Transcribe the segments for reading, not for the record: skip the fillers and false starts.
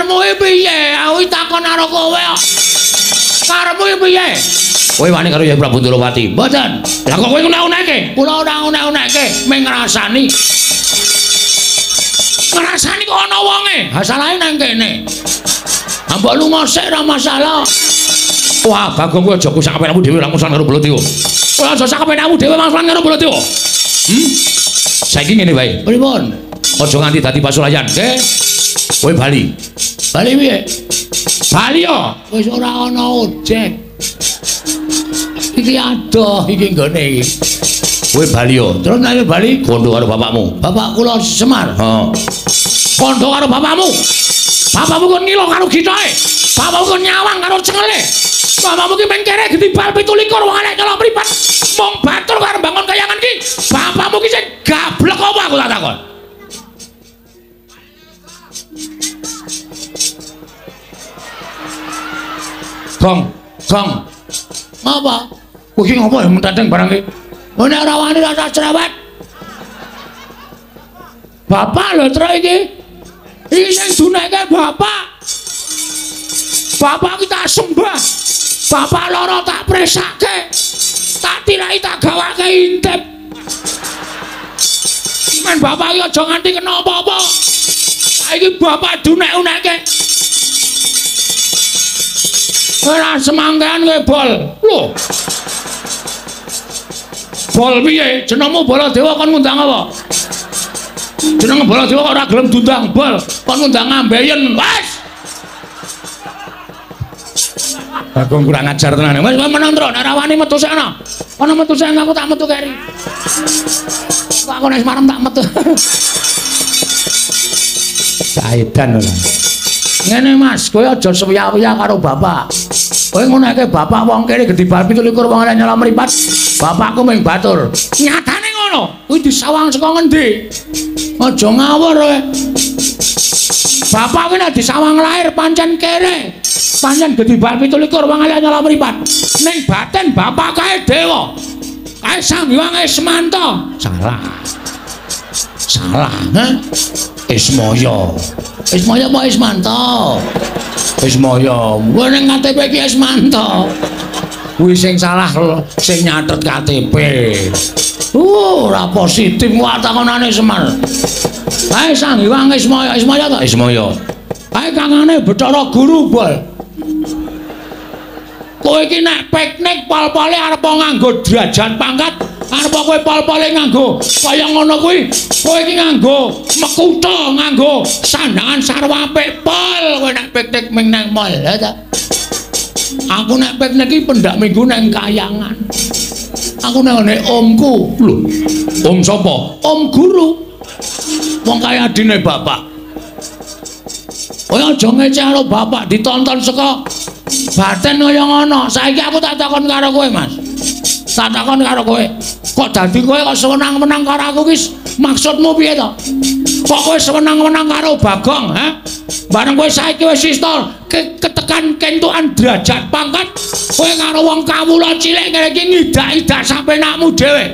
Karepmu iki piye? Aku takon karo kowe kok. Karepmu iki piye? Kowe wani karo Yai Prabu Ndorowati? Mboten. Lah kok kowe unek-uneke? Kula ora unek-uneke, mung ngrasani. Ngrasani kok ana wonge. Ha salahe nang kene. Mbok lunga sik ora masalah. Wah, Bagong kowe aja kusak kepenakmu dhewe ora musuhan karo Baladewa. Kowe aja sak kepenakmu dhewe musuhan karo Baladewa. Saiki ngene wae. Pripun? Aja nganti dadi pasulayan, nggih. Kowe bali. Bali piye? Bali yo. Wis ora ana ojek. Iki adoh iki nggone iki. Kowe bali yo. Terus nek bali kondo karo bapakmu. Bapak kula Semar. Heeh. Kondo karo bapakmu. Bapakmu kon ngilo karo gitoke. Bapakmu kon nyawang karo cengele. Bapakmu ki meng kere getibal 27 wong elek nyolong mripat. Mung batur karo bangun kayangan ki. Bapakmu ki sing gablek apa aku tak takon. Gong, gong. Ngapa? Kowe iki ngopo ya menteteng barang iki? Nek ora wani rasa cerewet. Bapak lho truk iki. Iki sing duneke bapak. Bapak ki tak sembah. Bapak loro tak presake. Tak tirai tak gawake intip. Men bapak iki aja nganti kena apa-apa. Saiki bapak dunek-uneke. Ora semangkean kowe bol. Lho. Bol piye? Jenengmu Baladewa kon ngundang apa? Jeneng Baladewa kok ora gelem diundang bol, kon ngundang ambeien. Wes. Bagong kurang ajar tenan. Wes meneng truk, nek ora wani metu sik ana. Ana metu sik aku tak metu keri. Kok aku nek marem tak metu. Saedan ora. Ngene Mas, kowe aja sewiya-wiya karo bapak. Kowe nguneke bapak wong kene gedhe bal 27 wong elek nyolong mripat. Bapakku mung batur. Nyatane ngono. Kuwi disawang saka ngendi? Aja ngawur kowe. Bapak kuwi nek disawang lahir pancen kere. Pancen gedhe bal 27 wong elek nyolong mripat. Ning batin bapak kae dewa. Kae Sang Hyang Ismanta. Salah. Salah, ha? Ismaya. Ismaya apa Ismanta? Ismaya. Kuwi ning KTP iki Ismanta. Kuwi sing salah sing nyatet KTP. Ora positif wae takonane Semar. Kae Sang Hyang Ismaya, Ismaya ta? Ismaya. Kae kangane Bathara Guru, Bol. Kowe iki nek piknik pol-pole arep nganggo derajat pangkat, arep kowe pol-pole nganggo kaya ngono kuwi, kowe iki nganggo mekutha, nganggo sandangan sarwa apik pol kowe nek piknik ming nang mall, ya ta? Aku nek piknik iki pendak minggu nang kayangan. Aku nang ngene omku. Lho, om sapa? Om guru. Wong kaya adine bapak. Kowe aja ngeceh karo bapak ditonton saka baten kaya ngono. Saiki aku tak takon karo kowe, Mas. Tak takon karo kowe. Kok dadi kowe kok sewenang-wenang karo aku ki maksudmu piye to? Kok kowe sewenang-wenang karo Bagong, ha? Bareng kowe saiki wis iso ketekan kentukan derajat pangkat, kowe karo wong kawula cilik ngene iki ngidak-idak sapenakmu dhewe.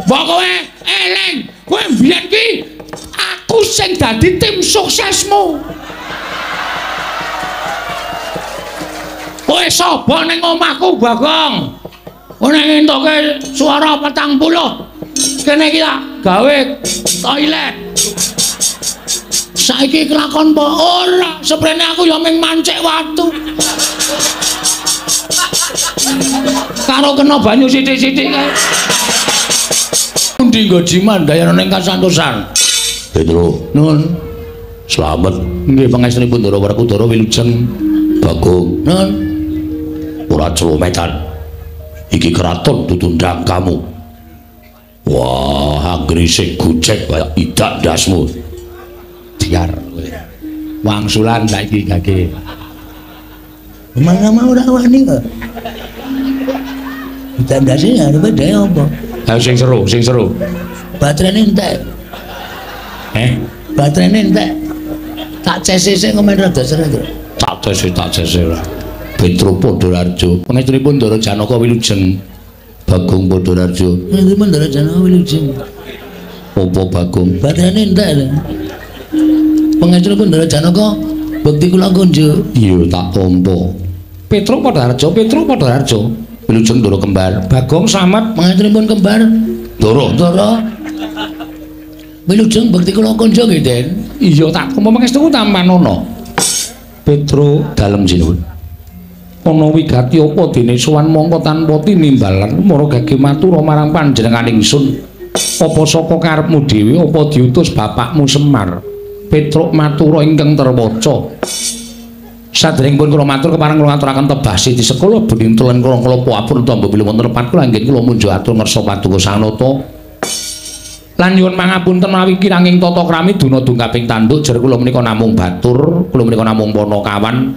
Mbok kowe eling, kowe mbiyen ki aku sing dadi tim suksesmu. Kowe sapa ning omahku, Bagong? Kowe nek ngentoke suara 40. Kene iki tak gawe toilet. Saiki kelakon apa ora? Seprene aku ya mung mancik watu. Karo kena banyu sithik-sithik kae. Pundi nggo jiman dayana ning kasantosan. Petro, nun. Slamet. Nggih pangestunipun Ndara Werkudara wilujeng. Bagong, nun. Ora celometan. Iki keraton ditundang kamu. Wah, anggere sing gojek kaya idak ndasmu. Diar kowe. Wangsulan saiki gage. Mana mau ora wani kok. Idak ndase arep dhewe apa? Ha sing seru, sing seru. Baterainé entek. Eh, baterainé entek. Tak cese sik komen rada seru, Tru. Tak cese ora. Petro Podolarjo. Pangestunipun Ndara Janaka wilujeng. Bagong Podolarjo. Pangestunipun Ndara Janaka wilujeng. Apa Bagong? Baterainé entek lho. Pangestunipun Ndara Janaka Bekti kula kunjuk. Iya, tak tampa. Petruk Padharjo, Petruk Padharjo. Wilujeng Ndara kembar. Bagong Slamet mangaturipun kembar. Ndara. Ndara. Wilujeng bekti kula kunjuk nggih, Den. Iya, tak tampa pangestuku tampanana. Petruk dalem sinuwun. Ana wigati apa dene sowan mongko tanpa tinimbalan mara gage matura marang panjenengan ingsun. Apa saka karepmu dhewe apa diutus bapakmu Semar? Petruk matura ingkang terwaca. Saderengipun kula matur kepareng kula ngaturaken tebah siti sekolah benintul lan kula klapa apun tamba bilih wonten lepat kula anggen kula munjuk atur ngersa paduka Sang Nata. Lan nyuwun pangapunten menawi kiranging tata krami duna dungkaping tanduk jer kula menika namung batur, kula menika namung panakawan.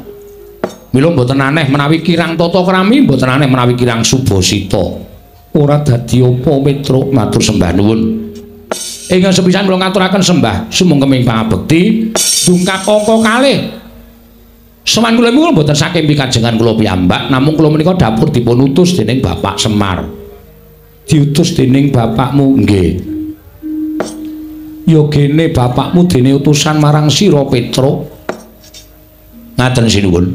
Mila mboten aneh menawi kirang tata krami, mboten aneh menawi kirang subasita. Ora dadi apa Petruk matur sembah nuwun. Ingkang sepisan kula ngaturaken sembah sumangga pangabekti dungkap angka kalih. Sowan kula niku mboten saking pikajengan kula piyambak, namung kula menika dapur dipun utus dening Bapak Semar. Diutus dening bapakmu? Nggih. Ya gene bapakmu dene utusan marang sira Petruk. Ngaten sinuwun.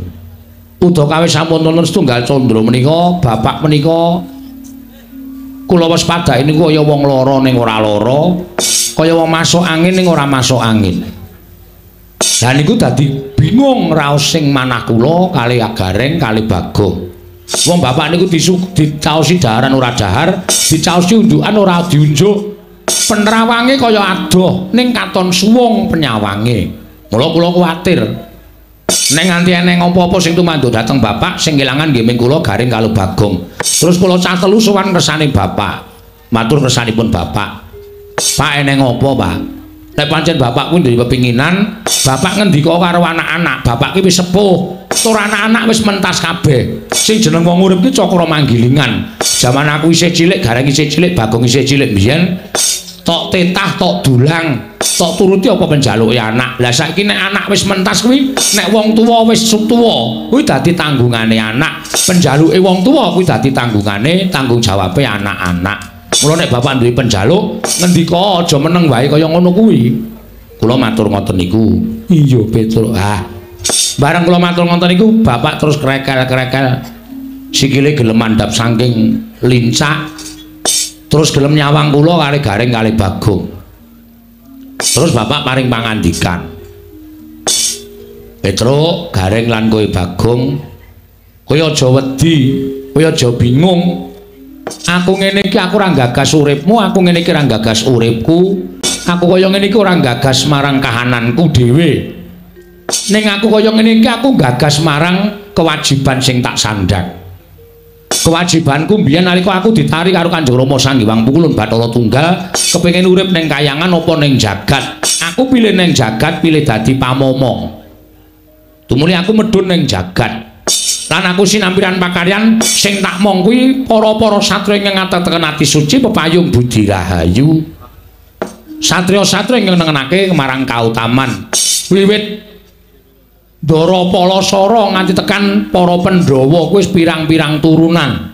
Udakawis sampun wonten setunggal candra menika, bapak menika kula waspadai niku kaya wong lara ning ora lara, kaya wong masuk angin ning ora masuk angin. Lah niku dadi bingung raos sing manah kula kali Gareng kali Bagong. Wong bapak niku dicaosi daharan ora dahar, dicaosi unjukan ora diunjuk. Penerawange kaya adoh ning katon suwung penyawange. Mula kula kuwatir. Nek nganti eneng apa-apa sing tumanduk dhateng bapak sing kelangan nggih ming kula Gareng karo Bagong. Terus kula cah telu sowan kersane bapak. Matur kersanipun bapak. Pak eneng apa, Pak? Nek pancen bapak kuwi duwe pepinginan, bapak ngendika karo anak-anak, bapak ki wis sepuh, tur anak-anak wis mentas kabeh. Sing jeneng wong urip ki cakra manggilingan. Jaman aku isih cilik, Gareng isih cilik, Bagong isih cilik mbiyen, tok tetah, tok dulang, tok turuti apa penjaluke anak. Lah saiki nek anak wis mentas kuwi, nek wong tuwa wis tuwa, kuwi dadi tanggungane anak. Penjaluke wong tuwa kuwi dadi tanggungane, tanggung jawabe anak-anak. Mula nek bapak duwe penjaluk, ngendika aja meneng wae kaya ngono kuwi. Kula matur ngoten niku. Iya, Petruk. Ah. Bareng kula matur ngoten niku, bapak terus krekel-krekel. Sikile gelem mandhap saking lincak. Terus gelem nyawang kula kali Gareng kali Bagong. Terus bapak paring pangandikan. Petruk, Gareng lan kowe Bagong, kowe aja wedi, kowe aja bingung. Aku ngene iki aku ora gagas uripmu, aku ngene iki ora gagas uripku. Aku kaya ngene iki ora gagas marang kahananku dhewe. Ning aku kaya ngene iki aku gagas marang kewajiban sing tak sandhang. Kewajibanku mbiyen nalika aku ditarik karo Kanjeng Rama Sang Hyang Pukulun Bathara Tunggal, kepengin urip ning kayangan apa ning jagat. Aku pilih ning jagat, pilih dadi pamomong. Tumuli aku medhun ning jagat. Lan aku sinampiran pakaryan sing tak mong kuwi para-para satriya ingkang ngatekaken ati suci pepayung budi rahayu. Satriya-satriya ingkang nengenake marang kautaman. Wiwit Ndara Palasara nganti tekan para Pandhawa kuwi wis pirang-pirang turunan.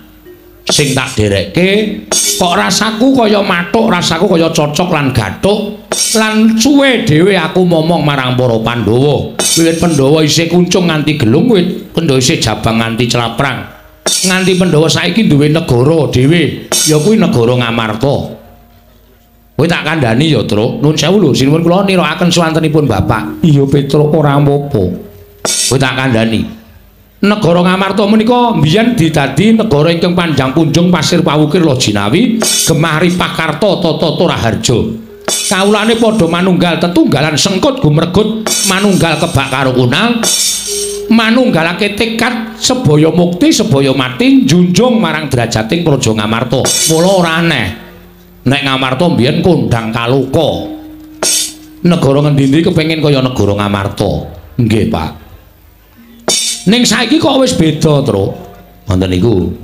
Sing tak derekke kok rasaku kaya mathuk, rasaku kaya cocok lan gathuk lan suwe dhewe aku momong marang para Pandhawa. Wiwit Pandhawa isih kuncung nganti gelung, wiwit Pandhawa isih jabang nganti claprang. Nganti Pandhawa saiki duwe negara dhewe, ya kuwi negara Ngamarta. Kowe tak kandhani ya, Truk. Nuwun sewu lho, sinuwun kula nirakaken swantenipun bapak. Iya, Petruk, ora apa-apa. Kowe tak kandhani. Negara Ngamarta menika mbiyen didadi negara ingkang panjang punjung pasir pawukir Lojinawi, gemah ripah karta tata raharja. Kawulane padha manunggal tetunggalan sengkut gumregut, manunggal kebak karo kunal, manunggalake tekad sebaya mukti sebaya mati njunjung marang derajating Praja Ngamarta. Mula ora aneh nek Ngamarta mbiyen kondang kaloka. Negara ngendi-endi kepengin kaya negara Ngamarta. Nggih, Pak. Ning saiki kok wis beda, Truk. Ngoten niku.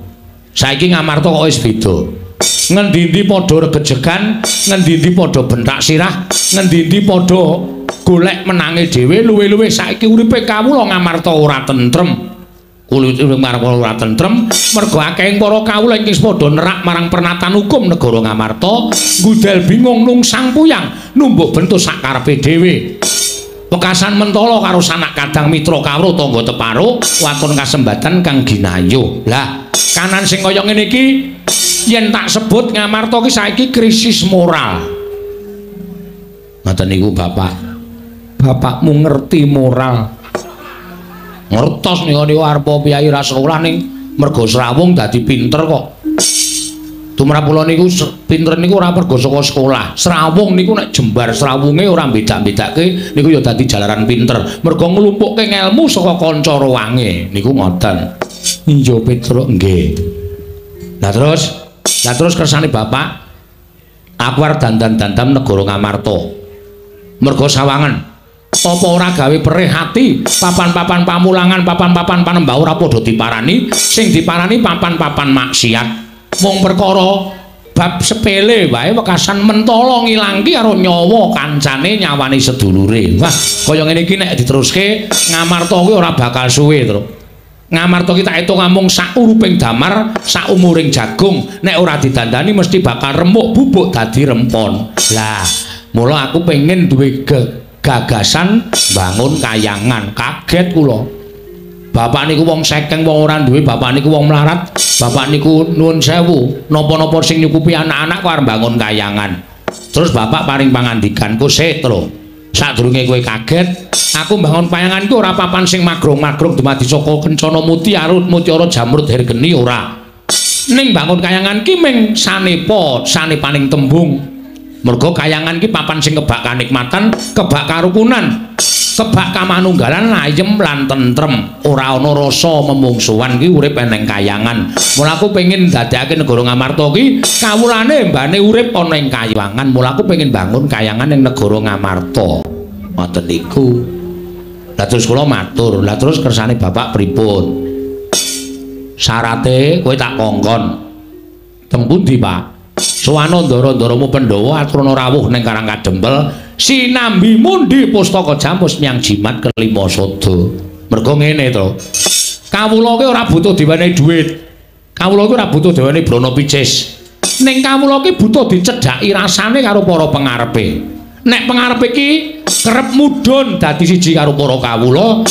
Saiki Ngamarta kok wis beda. Ngendi-endi padha regejegan, ngendi-endi padha bentak sirah, ngendi-endi padha golek menange dhewe, luwe-luwe saiki uripe kawula Ngamarta ora tentrem. Uripe Ngamarta ora tentrem mergo akehing para kawula ingkang padha nerak marang pernatan hukum negara Ngamarta, ngudel bingung nungsang puyang, numbuk bentuk sakarepe dhewe. Wekasan mentala karo sanak kadang mitra kawruh tangga teparo waton kasembatan kang ginayuh. Lah, kanan sing kaya ngene iki yen tak sebut Ngamarta ki saiki krisis moral. Ngoten niku Bapak. Bapakmu ngerti moral. Ngertos niku niku arep piyai ra sekolah ning mergo srawung dadi pinter kok. Tumrap kula niku pinter niku ora mergo saka sekolah. Srawung niku nek jembar srawunge ora beda-bedake niku ya dadi jalaran pinter. Mergo nglumpukke ngelmu saka kanca ruwange niku ngoten. Iya Petruk nggih. Lah terus kersane Bapak aku arep dandan-dandam negara Ngamarta. Mergo sawangen apa ora gawe perih ati papan-papan pamulangan, papan-papan panembah ora padha diparani, sing diparani papan-papan maksiat. Mung perkara bab sepele wae wekasan mentala ngilangki karo nyawa kancane nyawane sedulure. Wah, kaya ngene iki nek diteruske Ngamarta kuwi ora bakal suwe, Tru. Ngamarta ki tak etung amung sak uruping damar, sak umuring jagung, nek ora didandani mesti bakal remuk bubuk dadi rempon. Lah, mula aku pengen duwe gagasan bangun kayangan. Kaget kula. Bapak niku wong sekeng, wong ora duwe, bapak niku wong melarat, bapak niku nuwun sewu, napa-napa sing nyukupi anak-anak kok arep bangun kayangan. Terus bapak paring pangandikan, "Ku sik, Tru. Sadurunge kowe kaget, aku bangun kayangan ku ora papan sing magrong-magrong dumadi saka kencana mutiara, mutiara jamrud hergeni ora. Ning bangun kayangan ki ming sanepa, sanepaning tembung. Mergo kayangan ki papan sing kebak kanikmatan, kebak karukunan, kebak kamanunggalan, layem lan tentrem, ora ana rasa memungsuhan ki urip eneng kayangan. Mula aku pengin dadekake negara Ngamarta ki kawulane mbane urip ana ing kayangan. Mula aku pengin bangun kayangan ning negara Ngamarta." Ngoten niku. Lah terus kula matur, "Lah terus kersane Bapak pripun?" "Syarate kowe tak kongkon." "Teng pundi, Pak?" "Sowana ndara-ndaramu Pandhawa atrana rawuh ning Karang Kadempel sinambi mundi pustaka jamus nyang jimat kelima sada." Mergo ngene to. Kawula ki ora butuh diwenehi dhuwit. Kawula ki ora butuh diwenehi brana picis. Ning kawula ki butuh dicedhaki rasane karo para pengarepe. Nek pengarepe ki kerep mudhun dadi siji karo para kawula,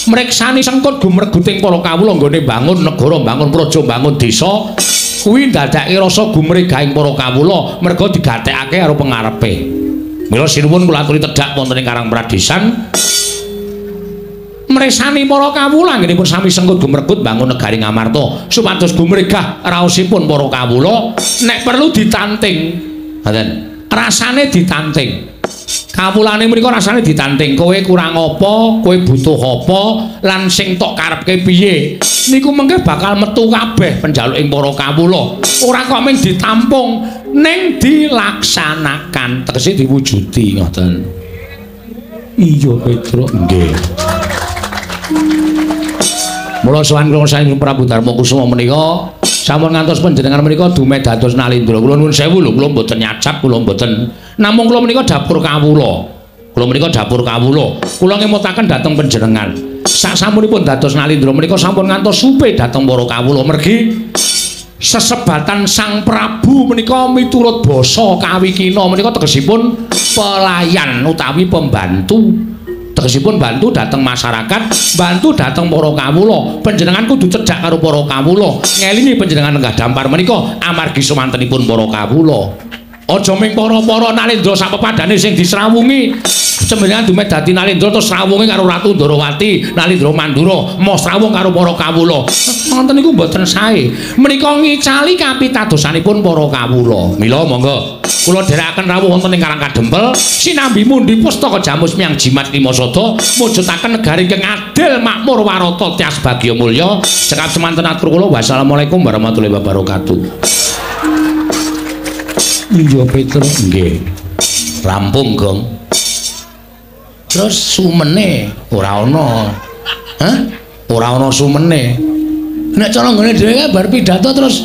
mriksani sengkut gumreguting para kawula nggone bangun negara, bangun praja, bangun desa, kuwi ndadekake rasa gumregahing para kawula merga digatekake karo pengarepe. Mila sinuwun kula aturi tedhak wonten ing Karang Pradesan mresani para kawula anggenipun sami sengkut gumregut bangun negari Ngamarta supados gumregah raosipun para kawula. Nek perlu ditanting, ngoten, rasane ditanting. Kawulane menika rasane ditanting, kowe kurang apa, kowe butuh apa, lan sing tok karepke piye. Niku mengke bakal metu kabeh penjaluking para kawula. Ora kok mung ditampung, ning dilaksanakan, tegese diwujudi ngoten. Iya Petruk nggih. Mula sowan kula saking Prabu Darma Kusuma menika sampun ngantos panjenengan menika dumeh dados Nalindra. Kula nuwun sewu lho, kula mboten nyacap, kula mboten. Namung kula menika dapur kawula. Kula menika dapur kawula. Kula ngemutaken dhateng panjenengan. Sak sampunipun dados Nalindra menika sampun ngantos supe dhateng para kawula mergi sesebatan Sang Prabu menika miturut basa kawikina menika tegesipun pelayan utawi pembantu. Tegesipun bantu dhateng masyarakat, bantu dhateng para kawula. Panjenengan kudu cedhak karo para kawula. Ngelingi panjenengan lenggah dampar menika amargi sumantenipun para kawula. Aja ming para-para Nalindra sapepadane sing disrawungi. Panjenengan dumeh dadi Nalindra terus srawunge karo Ratu Ndorowati, Nalindra Mandura, moh srawung karo para kawula. Ngoten niku mboten sae. Menika ngicali kapitadosanipun para kawula. Mila monggo kula dherekaken rawuh wonten ing Karang Kadempel sinambi mundi pustaka jamus miang jimat lima sada mujudaken negari ingkang adil makmur warata tias bagya mulya. Cekap semanten atur kula. Wassalamualaikum warahmatullahi wabarakatuh. Iya Petruk nggih. Rampung, Gong. Terus sumene ora ana. Hah? Ora ana sumene. Nek cara nggone dhewe bar pidato terus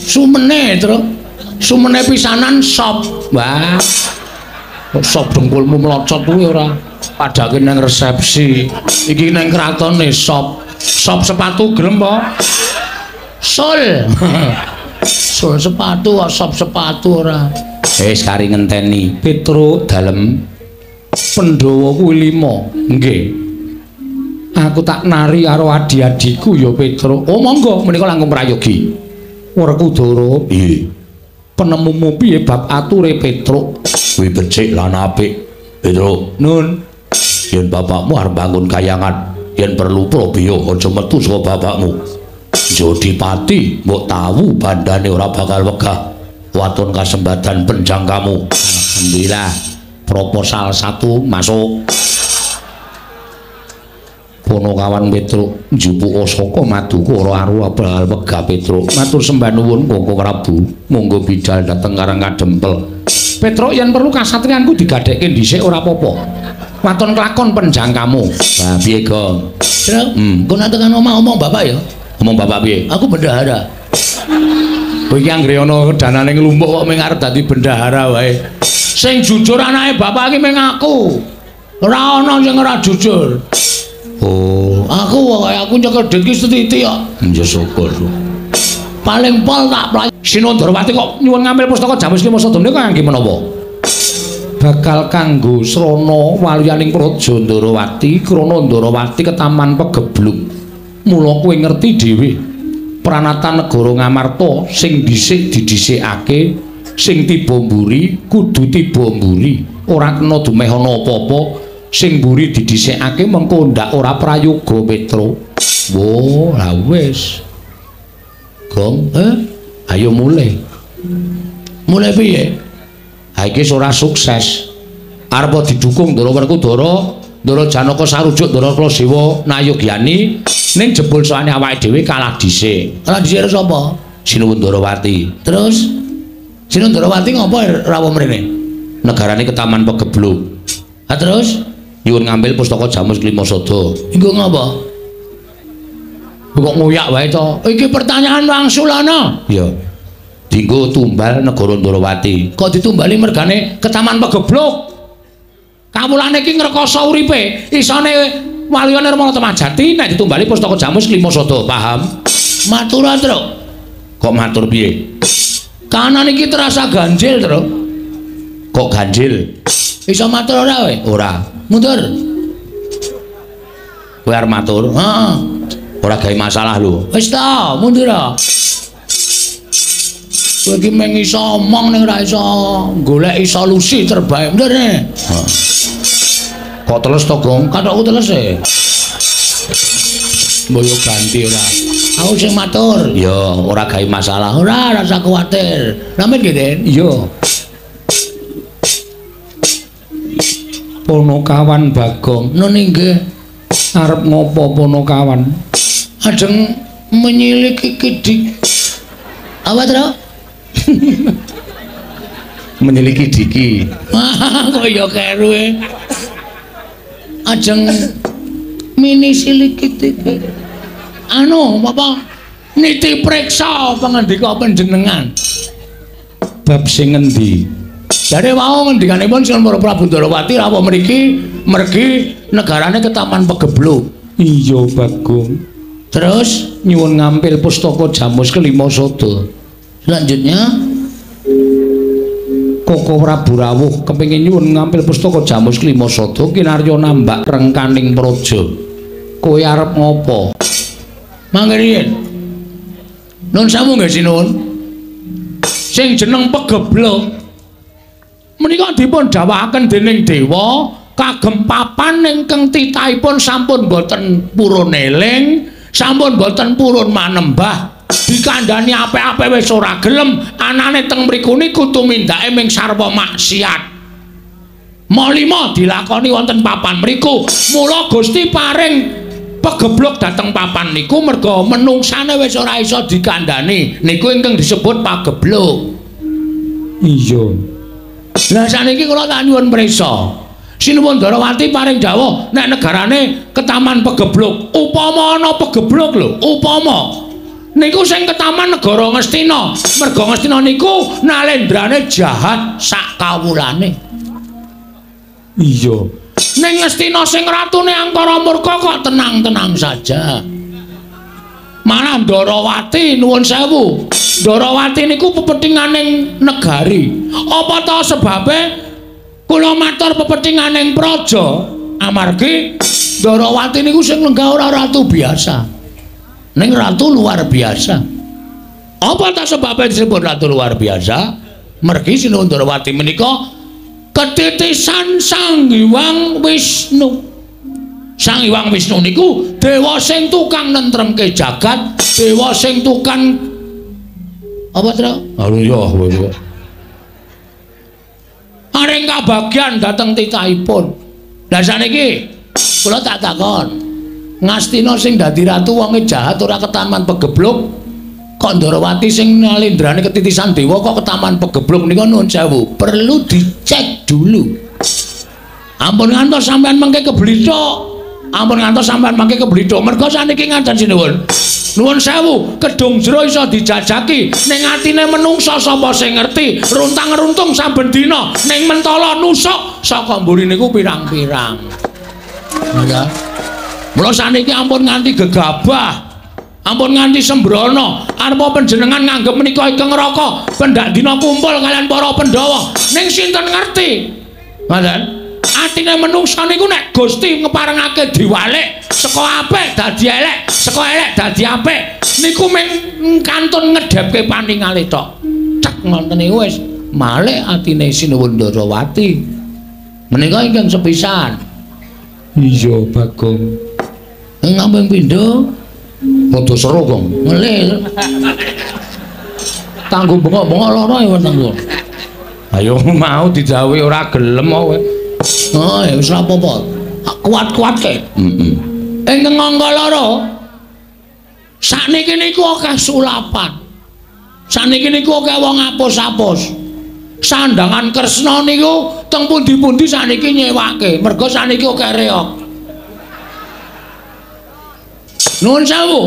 sumene, Truk. Sumene pisanan sop. Wah. Sop dengkulmu mlocot kuwi ora. Padake nang resepsi. Iki nang kratone sop. Sop sepatu gelem apa? Sul. Sul sepatu, sop sepatu ora. Wis kari ngenteni Petruk dalem. Pandhawa kuwi 5. Nggih. Aku tak nari karo adi-adiku ya Petruk. Oh monggo menika langkung prayogi. Werkudara, piye? Penemumu piye bab ature Petruk? Kuwi becik lan apik. Petruk, nun. Yen bapakmu arep bangun kayangan, yen perlu probaya aja metu saka bapakmu. Jodipati mbok tahu bandane ora bakal wegah. Waton kasembadan penjangkamu. Alhamdulillah. Proposal 1 masuk. Ponokawan Petruk njupuka saka maduka ora aru bakal wegah Petruk. Matur sembah nuwun Koko Prabu. Monggo bidal dhateng Karang Kadempel. Petruk yen perlu kasatriyanku digadhekke dhisik ora apa-apa. Waton kelakon penjangkamu. Lah piye, Gong? Truk, engko nek tekan omah omong bapak ya. Omong bapak piye? Aku bendahara. Kowe iki anggere ana danane nglumpuk kok mung arep dadi bendahara wae. Sing jujur anake bapak iki mung aku. Ora ana sing ora jujur. Oh, aku pokoke aku nyekel duit ki sethithik kok. Ya syukur. Paling pol tak playu. Sinundrawati kok nyuwun ngambil pustaka Jamus Lima Sada menika kangge menapa? Bakal kanggo srana waluyaning Praja Ndarawati krana Ndarawati ketaman pegeblug. Mula kowe ngerti dhewe pranatan negara Ngamarta sing dhisik didhisikake, sing tiba mburi kudu tiba mburi, ora kena dumeh ana apa-apa. Sing mburi didhisikake mengko ndak ora prayoga Petruk. Wo, lah wis. Gong, ayo mulih. Mulih piye? Ha iki ora sukses. Arep didukung Ndara Werkudara, Ndara Janaka sarujuk Ndara Kaladewa Nayogyani, ning jebul soane awake dhewe kalah dhisik. Kalah dhisik karo sapa? Sinuwun Ndarawati. Terus Sinuwun Ndarawati ngopo rawuh mrene? Negarane ketaman pegeblug. Ha terus nyuwun ngambil pustaka Jamus Klima Sada. Engko ngopo? Kok ngoyak wae to? Iki pertanyaan wangsulana. Iya. Dinggo tumbal negara Ndarawati. Kok ditumbali mergane ketaman pegeblug? Kawulane iki ngrekoso uripe. Isane waliyane Nirmala Temajati nek ditumbali pustaka Jamus Klima Sada, paham? Matur, Truk. Kok matur piye? Kanan iki terasa ganjil, Truk. Kok ganjil? Iso matur ora kowe? Ora. Mundur. Kowe arep matur? Heeh. Ora gawe masalah lho. Wis ta, mundur. Kowe iki mung iso omong ning ora iso goleki solusi terbaik. Mundur ne. Heeh. Kok teles to, Gong? Kathokku teles e. Mbok yo ganti ora. Aku sing matur. Ya, ora gawe masalah. Ora, ora usah kuwatir. Namit nggih, Den? Iya. Ponokawan Bagong, nun inggih. Arep ngopo Ponokawan? Ajeng menyiliki kidik. Apa, Truk? Menyiliki diki. Kok ya keru e. Ajeng mini siliki diki. Anu, apa? Niti preksa pangandika panjenengan. Bab sing ngendi? Jare wau ngendikanipun Sinuwun Prabu Ndarawati rawuh mriki mergi negarane ketaman pegeblug. Iya, Bagong. Terus nyuwun ngampil pustaka Jamus Kelima Sada. Selanjutnya Koko Prabu rawuh kepengin nyuwun ngampil pustaka Jamus Kelima Sada kinarya nambak rengkaning praja. Kowe arep ngopo? Mangke riyin. Nun sewu nggih Sinuwun. Sing jeneng pegeblug menika dipun dawuhaken dening dewa kagem papan ingkang titahipun sampun boten purun eling, sampun boten purun manembah. Dikandhani apik-apik wis ora gelem, anane teng mriku niku tumindake ming sarwa maksiat. Malima dilakoni wonten papan mriku. Mula Gusti paring pegeblug dhateng papan niku merga menungsane wis ora iso dikandhani. Niku ingkang disebut pageblug. Iya. Lah saniki kula tak nyuwun prisa. Sinuwun Ndarawati paring dawuh nek negarane ketaman pegeblug. Upama ana pegeblug lho, upama niku sing ketaman negara Ngastina. Merga Ngastina niku nalendrane jahat sak kawulane. Iya. Ning Ngastina sing ratune angkara murka kok tenang-tenang saja. Malah Ndarawati nuwun sewu. Ndarawati niku pepethinganing negari. Apa ta sebabe Kula matur pepethinganing praja amargi Ndarawati niku sing lenggah ora ratu biasa. Ning ratu luar biasa. Apa ta sebabe disebut ratu luar biasa? Mergi Sinuwun Ndarawati menika ketitisan Sang Hyang Wisnu. Sang Hyang Wisnu niku dewa sing tukang nentremke jagat, dewa sing tukang apa, Tru? Aduh ya kowe. Aring kabagyan dhateng titahipun. Lah saniki kula tak takon. Ngastina sing dadi ratu wonge jahat ora ketaman pegebluk, kok Ndarawati sing nalendrane ketitisan dewa kok ketaman pegebluk nika nuwun sewu. Perlu dicek dulu. Ampun ngantos sampean mengke keblithuk. Ampun ngantos sampean mangke keblithuk. Merga saniki ngaten sinuwun. Nuwun sewu, kedung jero iso dijajaki, ning atine menungsa sapa sing ngerti, runtang-runtung saben dina ning mentala nusuk saka mburi niku pirang-pirang. Ya. Mula saniki ampun nganti gegabah, ampun nganti sembrono, arepa panjenengan nganggep menika ingkang neraka, pendak dina kumpul kalian para Pandhawa. Ning sinten ngerti? Ngoten. Atine menungsa niku nek Gusti ngeparengake diwalik saka apik dadi elek, saka elek dadi apik, niku mung kantun ngedhepke paningale tok. Cek ngoten niku wis malik atine Sinuwun Ndarawati. Menika ingkang sepisan. Iya, Bagong. Ngambung pindho rada seru, Gong. Ngelih. Tanggo bengok-bengok lara ya wetengku. Ayo mau didhawuhi ora gelem kowe. Oh, ya wis ora apa-apa. Kuat-kuatke. Heeh. Ingkang angka loro. Sakniki niku akeh sulapan. Sakniki niku akeh wong apus-apus. Sandangan Kresna niku teng pundi-pundi sakniki nyewake. Merga sakniki akeh reog. Nuwun sewu,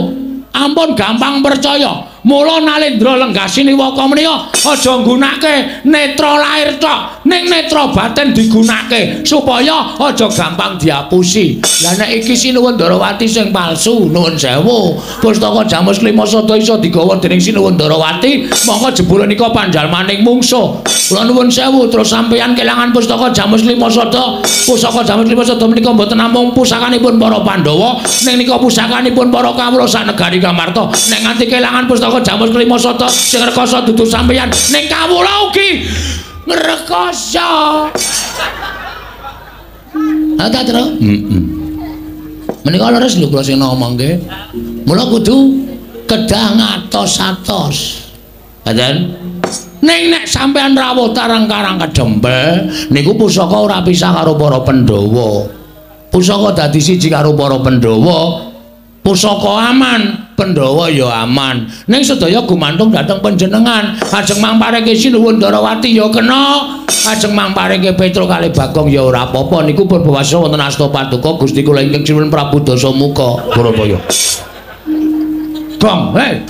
ampun gampang percaya. Mula Nalendra lenggah siniwaka menika aja nggunake netra lahir tok, ning netra batin digunake supaya aja gampang diapusi. Lah nek iki Sinuwun Ndarawati sing palsu, nuwun sewu, pustaka Jamus Klima Sada iso digawa dening Sinuwun Ndarawati, mongko jebule nika panjalmaning mungsuh. Kula nuwun sewu, terus sampeyan kelangan pustaka Jamus Klima Sada. Pusaka Jamus Klima Sada menika mboten namung pusakanipun para Pandhawa, ning nika pusakanipun para kawula sak negari Ngamarta. Nek nganti kelangan pustaka Jamus Klima Sada sing rekoso dudu sampeyan, ning kawula ugi ngrekoso. Ha ta, Tru? Heeh. Menika leres lho kula sing ngomongke. Mula kudu kedah ngatos-atos. Ngaten? Ning nek sampeyan rawuh tarang karang kedempel niku pusaka ora pisah karo para Pandhawa. Pusaka dadi siji karo para Pandhawa. Pusaka aman, Pandhawa ya aman. Ning sedaya gumantung dhateng panjenengan. Ajeng mangpareke Sinuwun Ndarawati ya kena, ajeng mangpareke Petruk kalih Bagong ya ora apa-apa. Niku purbawasa wonten asta paduka Gusti kula ingkang Sinuwun Prabu Dasamuka. Bharataya. Gong, hei.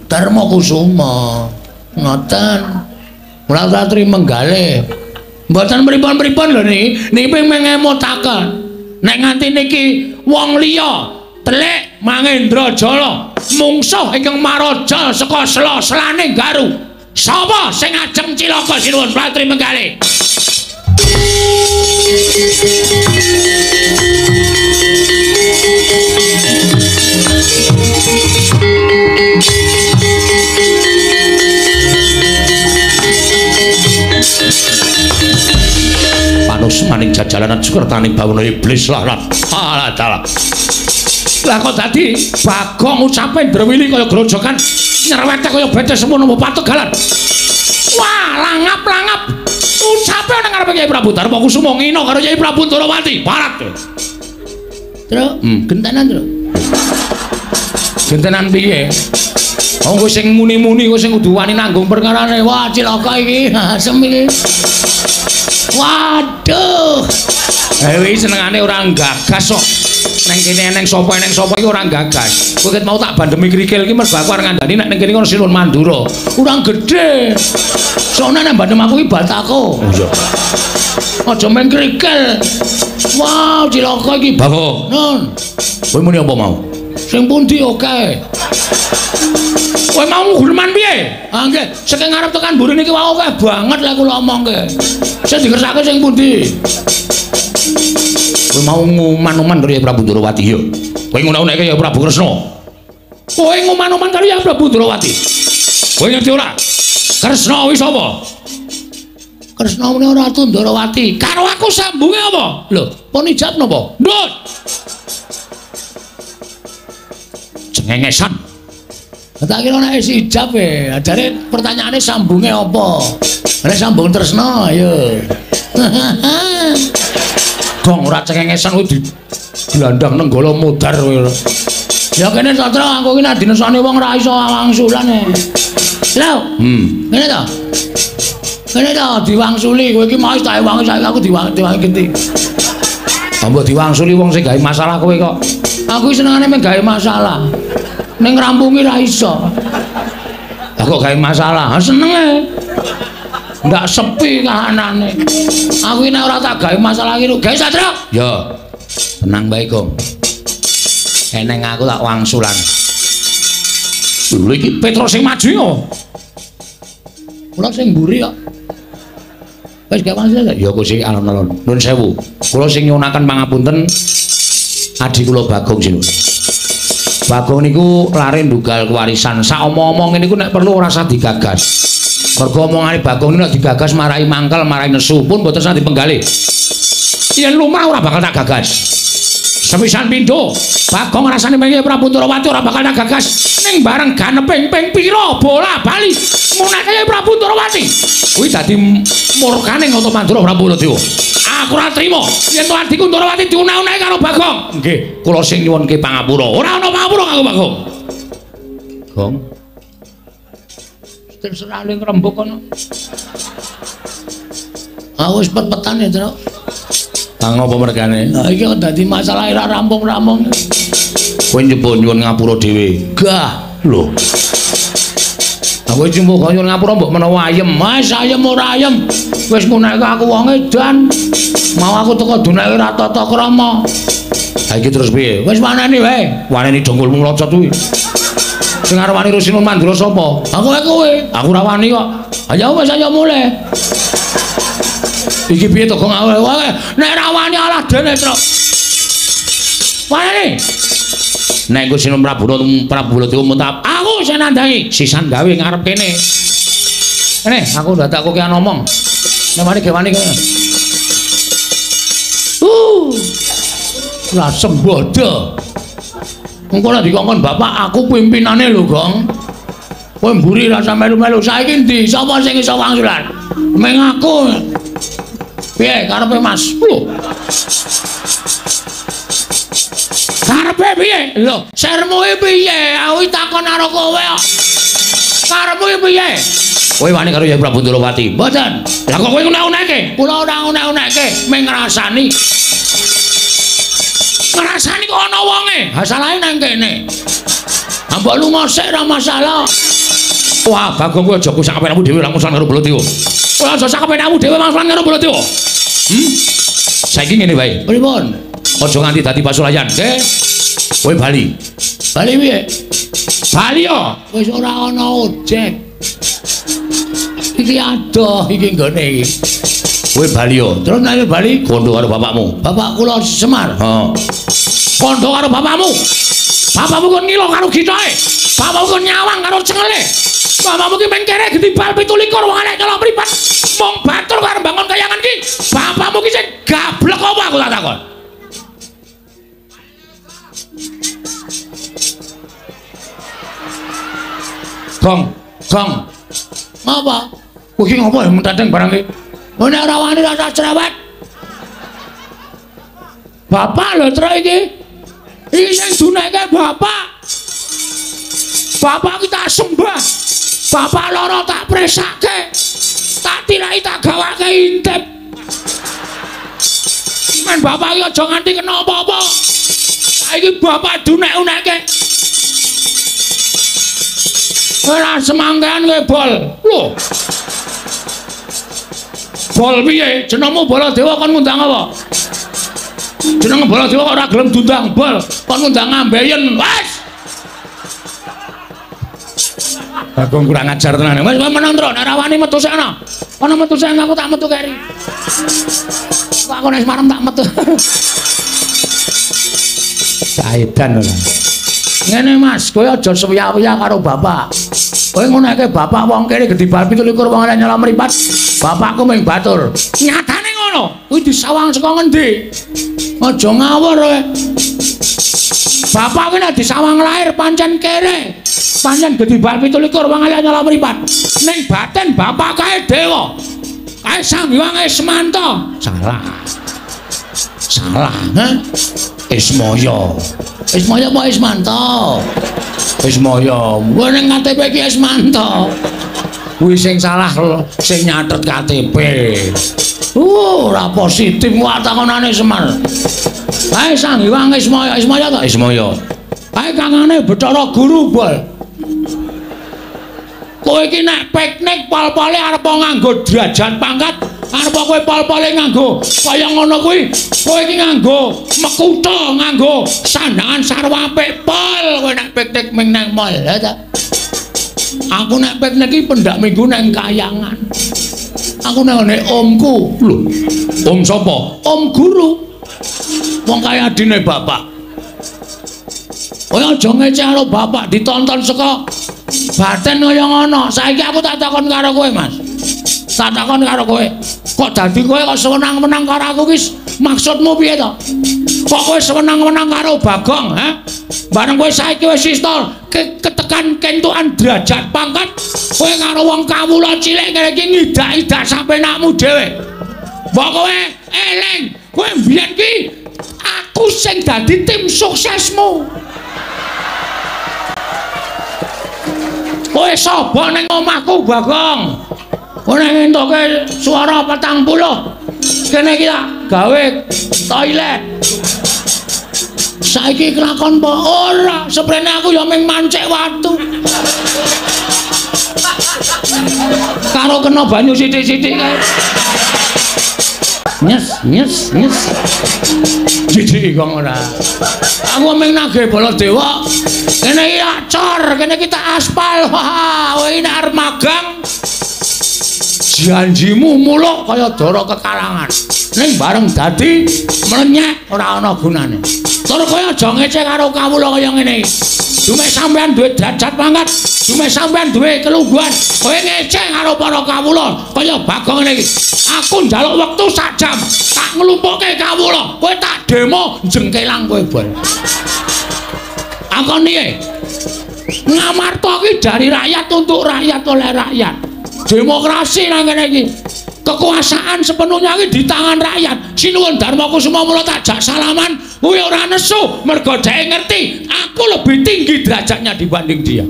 Darma Kusuma. Ngoten. Mula ratri menggalih. Mboten pripun-pripun lho niki, niki mengemutaken. Nek nganti niki wong liya telik Mangendra Jala mungsuh ingkang maraja saka sela-selane Garu. Sapa sing ajeng cilaka Sinuwun Pratri Menggalih? Panus maning jajalanan sukertaning bawana iblis lah lah lah. Lah kok dadi Bagong ucape ndrewili kaya grojokan nyerwete kaya bete semono pategalan. Wah, langap-langap ucape nang ngarepe Kyai Prabu Darma Kusuma ngina karo Kyai Prabu Ndarawati. Parat. Tru, gentenan, Tru. Gentenan piye? Wong kowe sing muni-muni kowe sing kudu wani nanggung perkarane. Wah, cilaka iki. Asem iki. Waduh. Iki senengane ora gagas kok. Neng kene eneng sapa iki ora gagas. Kowe ket mau tak bandemi krikil iki mergo aku arep ngandani nek ning kene ono Sinuwun Mandura. Ora gedhe. Soalnya nek bandem aku iki batako. Oh iya. Aja main krikil. Wah, cilaka iki. Bagong. Nun. Kowe muni apa mau? Sing pundi oke? Kowe mau guneman piye? Ah nggih, saking ngarep tekan mburi niki wau akeh banget lek kula omongke. Sing dikersake sing pundi? Kowe mau nguman-uman karo Prabu Ndorowati ya. Kowe ngunek-unekke ya Prabu Kresna. Kowe nguman-uman karo ya Prabu Ndorowati. Kowe ngerti ora? Kresna kuwi sapa? Kresna menika Ratu Ndorowati. Karo aku sambunge apa? Lho, pun ijab napa? Ndut. Cengengesan. Tak kira nek wis ijab e. Ajare pertanyaane sambunge apa? Nek sambung tresna ayo. Gong ora cengengesan kuwi digelandang nenggala modar kowe. Ya kene Satra aku iki nek dinesani wong ora iso wangsulan e. Lho. Ngene to. Kene to diwangsuli kowe iki mau tak ewangi saiki aku diwangi genti. Mbok diwangsuli wong sing gawe masalah kowe kok. Aku senengane mung gawe masalah. Ning ngrampungi ra iso. Lah kok gawe masalah? Ha senenge. Ndak sepi kahanane. Aku iki nek ora tak gawe masalah iki gawe Satra. Ya. Tenang bae, Gong. Eneng aku tak wangsulan. Lho iki Petro sing maju yo. Kula sing mburi kok. Wis gak wangsul ya Gusti alon-alon. Nuwun sewu. Kula sing nyuwunaken pangapunten adi kula Bagong sinun. Bagong niku lare ndugal kewarisan. Sak omong-omong niku nek perlu ora usah digagas. Mergo omongane Bagong niku nek digagas marai mangkel, marai nesu pun mboten usah dipenggalih. Yen lumrah ora bakal tak gagas. Sepisan pindho, Bagong rasane pengen Prabu Ndorowati ora bakal tak gagas. Ning bareng ganeping ping pira bola bali munake Prabu Ndorowati. Kuwi dadi murkane Nata Mandura Prabu Baladewa. Aku ora trima yen to adhiku Ndorowati diunah-unahi karo Bagong. Nggih, kula sing nyuwunke pangapura. Ora ana pangapura kanggo Bagong. Gong. Terserah ning rembug kono. Ah wis pet-petan ya, Truk. Kang apa mergane? Lah iki kok dadi masalah ora rampung-rampung. Kowe njupuk nyuwun ngapura dhewe. Gah, lho. Aku njupuk nyuwun ngapura mbok menawa ayem. Mas, ayem ora ayem. Wis munake aku wong edan. Mau aku teko dunake ora tata krama. Ha iki terus piye? Wis waneni wae. Waneni dongkulmu mlocot kuwi. Sing arep wani Rusinun Mandura sapa? Aku wae kowe. Aku ora wani kok. Ayo wis ayo mulih. Iki piye to Gong? Nek ora wani alah dene, Truk. Waneni. Nek engko Sinun Prabu Baladewa muntap, aku sing nandangi, sisan gawe ngarep kene. Kene, aku dadak kokean omong. Nek wani ge wani kene. Lah sembodo. Engko nek dikongkon bapak aku pimpinane lho, Gong. Kowe mburi ra usah melu-melu. Saiki ndi? Sapa sing iso wangsulan? Meng aku. Piye karepe Mas? Lho. Karepe piye? Lho, sermu iki piye? Aku takon karo kowe kok. Karepmu iki piye? Kowe wani karo Yai Prabu Ndorowati? Mboten. Lah kok kowe ngunek-unekke? Kula ora ngunek-unekke, mung ngrasani. Ngrasani kok ana wonge. Ha salahe nang kene. Ha mbok lunga sik ora masalah. Wah, Bagong kowe aja kusak kepenamu dhewe langsung karo Baladewa. Ora aja sak kepenamu dhewe langsung karo Baladewa. Saiki ngene wae. Pripun? Aja nganti dadi pasulayan, nggih. Kowe bali. Bali piye? Bali yo. Wis ora ana ojek. Iki adoh iki nggone iki. Kowe bali yo. Terus nek bali kondo karo bapakmu. Bapak kula Semar. Heeh. Kondo karo bapakmu. Bapakmu kon ngilo karo gitoke. Bapakmu kon nyawang karo cengele. Bapakmu ki mengkere gedibal 27 wong elek nyolong mripat. Mung batur karo bangun kayangan ki. Bapakmu ki sing gablek apa aku tak takon. Gong, gong. Ngapa? Kowe iki ngopo ya menteteng barang iki? Oh nek ora wani ora cerewet. Bapak lho truk iki. Iki sing duneke bapak. Bapak ki tak sembah. Bapak loro tak presake. Tak tirai tak gawake intip. Men bapak iki aja nganti kena apa-apa. Saiki bapak dunek-uneke. Ora semangkean kowe bol. Lho. Bol piye? Jenengmu Baladewa kon ngundang apa? Jeneng Baladewa kok ora gelem diundang bol, kon ngundang ambeien. Wes. Bagong kurang ajar tenan. Wis meneng, Tru. Nek ora wani metu sik ana. Ana metu sik aku tak metu keri. Kok aku nek marem tak metu. Saedan ora. Ngene Mas, kowe aja suwiya-wiya karo bapak. Kowe nguneke bapak wong kene gedhi bal 27 wong elek nyala mripat. Bapakku ming batur. Nyatane ngono. Kuwi disawang saka ngendi? Aja ngawur kowe. Bapak kuwi nek disawang lahir pancen kere. Pancen gedhi bal 27 wong elek nyala mripat. Ning batin bapak kae dewa. Kae Sang Hyang Ismanta. Salah. Salah, ha? Ismaya. Ismaya apa Ismanta? Ismaya. Kuwi ning KTP iki Ismanta. Kuwi sing salah sing nyatet KTP. Ora positif wae takonane Semar. Kae Sang Hyang Ismaya, Ismaya ta? Ismaya. Kae kangane Bathara Guru, Bol. Kowe iki nek piknik pol-pole arep nganggo derajat pangkat, arep kowe pol-pole nganggo kaya ngono kuwi, kowe iki nganggo mekutha, nganggo sandangan sarwa apik pol kowe nek piknik ming nang mall, ya ta? Aku nek piknik iki pendak minggu nang kayangan. Aku nang ngene omku. Lho, om sapa? Om guru. Wong kaya adine bapak. Kowe aja ngeceh karo bapak ditonton saka batin kaya ngono. Saiki aku tak takon karo kowe, Mas. Tak takon karo kowe. Kok dadi kowe kok sewenang-wenang karo aku ki maksudmu piye to? Kok kowe sewenang-wenang karo Bagong, ha? Bareng kowe saiki wis istol ketekan kentukan derajat pangkat, kowe karo wong kawula cilik ngene iki ngidak-idak sampenakmu dhewe. Mbok kowe eling, kowe mbiyen ki aku sing dadi tim suksesmu. Kowe sapa ning omahku, Bagong? Kowe nek entuke suara 40, kene iki tak gawe toilet. Saiki kelakon apa ora? Seprene aku ya mung mancik watu. Karo kena banyu sithik-sithik kae. Nyes, nyes, nyes. Jijik kok ora. Aku mung nagih Baladewa. Kene iki tak cor, kene iki tak aspal. Wah, kowe iki nek arep magang janjimu muluk kaya dara kekarangan. Ning bareng dadi mlenyek ora ana gunane. Tur kowe aja ngece karo kawula kaya ngene iki. Dumeh sampean duwe derajat pangkat, dumeh sampean duwe kelungguhan, kowe ngece karo para kawula kaya Bagong ngene iki. Aku njaluk wektu sak jam, tak nglumpukke kawula, kowe tak demo jengkelang kowe, Bol. Akon piye? Ngamarta ki dari rakyat untuk rakyat oleh rakyat. Demokrasi nang kene iki. Kekuasaan sepenuhnya iki di tangan rakyat. Sinuwun Darma Kusuma mula tak jak salaman, kuwi ora nesu, mergo dhek ngerti aku lebih tinggi derajatnya dibanding dia.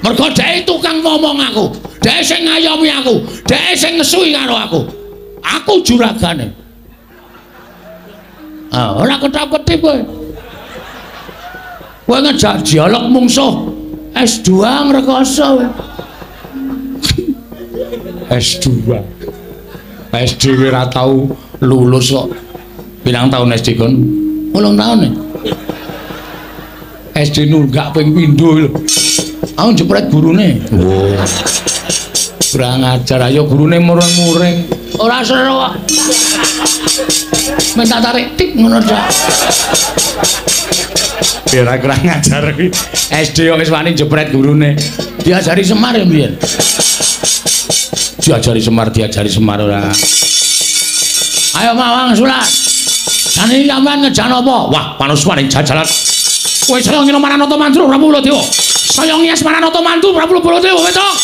Mergo dhek tukang ngomong aku, dhek sing ngayomi aku, dhek sing ngesui karo aku. Aku juragane. Ah, ora ketap-ketip kowe. Kowe ngejak dialog mungsuh S2 ngrekoso. S2. SD ora tau lulus kok. Pirang tahun SD kon? 8 tahun e. SD nunggak ping pindho lho. Aku jepret gurune. Oh. Kurang ajar ayo gurune mureng-mureng. Ora seru kok. Minta tarik tik ngono tok. Ora kurang ajar kuwi. SD kok wis wani jepret gurune. Diajari Semar ya mbiyen. Diajari Semar, diajari Semar ora. Ayo Mawang Sulat. Jane sampean ngejan apa? Wah, panuswaning jajalan. Kowe saya ngino Maranata Mandru Prabu Baladewa. Saya ngias Maranata Mandru Prabu Baladewa, wetok.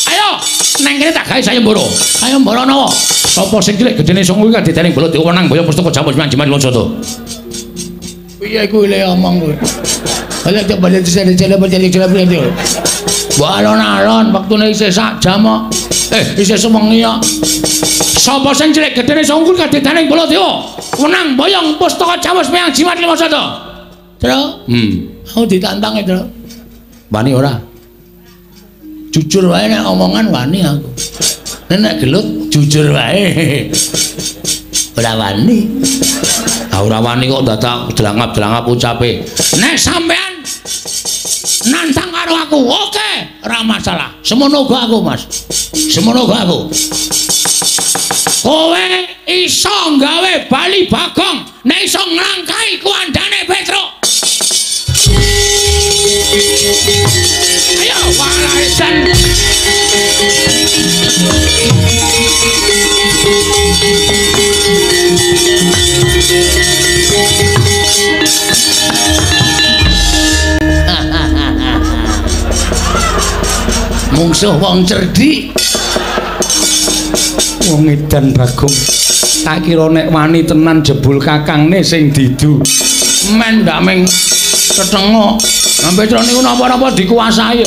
Ayo, neng kene tak gawe sayembara. Sayembara nawa? Sapa sing cilik gedene songo kuwi kadidene Baladewa menang boyo pustaka jamus manjiman Lonsada. Piye kuwi le omong kowe? Ayo coba balik. Mbok alon-alon wektune isih sak jam kok. Isih sewengi kok. Sapa sing cilik gedene songo kuwi kadidene Baladewa menang boyong pustaka jamus meyang jimat Lonsada. Tru, aku ditantang e, Tru. Wani ora? Jujur wae nek omongan wani aku. Nek gelut jujur wae. Ora wani. Ah ora wani kok dadak delangap-delangap ucape. Nek sampean Nantang karo aku. Oke, ora masalah. Semono uga aku, Mas. Semono uga aku. Kowe iso gawe Bali Bagong nek iso nglangkai kuandane Petruk. Ayo walaedan. Mungsuh wong cerdik. Wong edan Bagong. Tak kira nek wani tenan jebul kakangne sing didu. Men ndak ming tetengok. Nah, Petruk niku napa-napa dikuasai.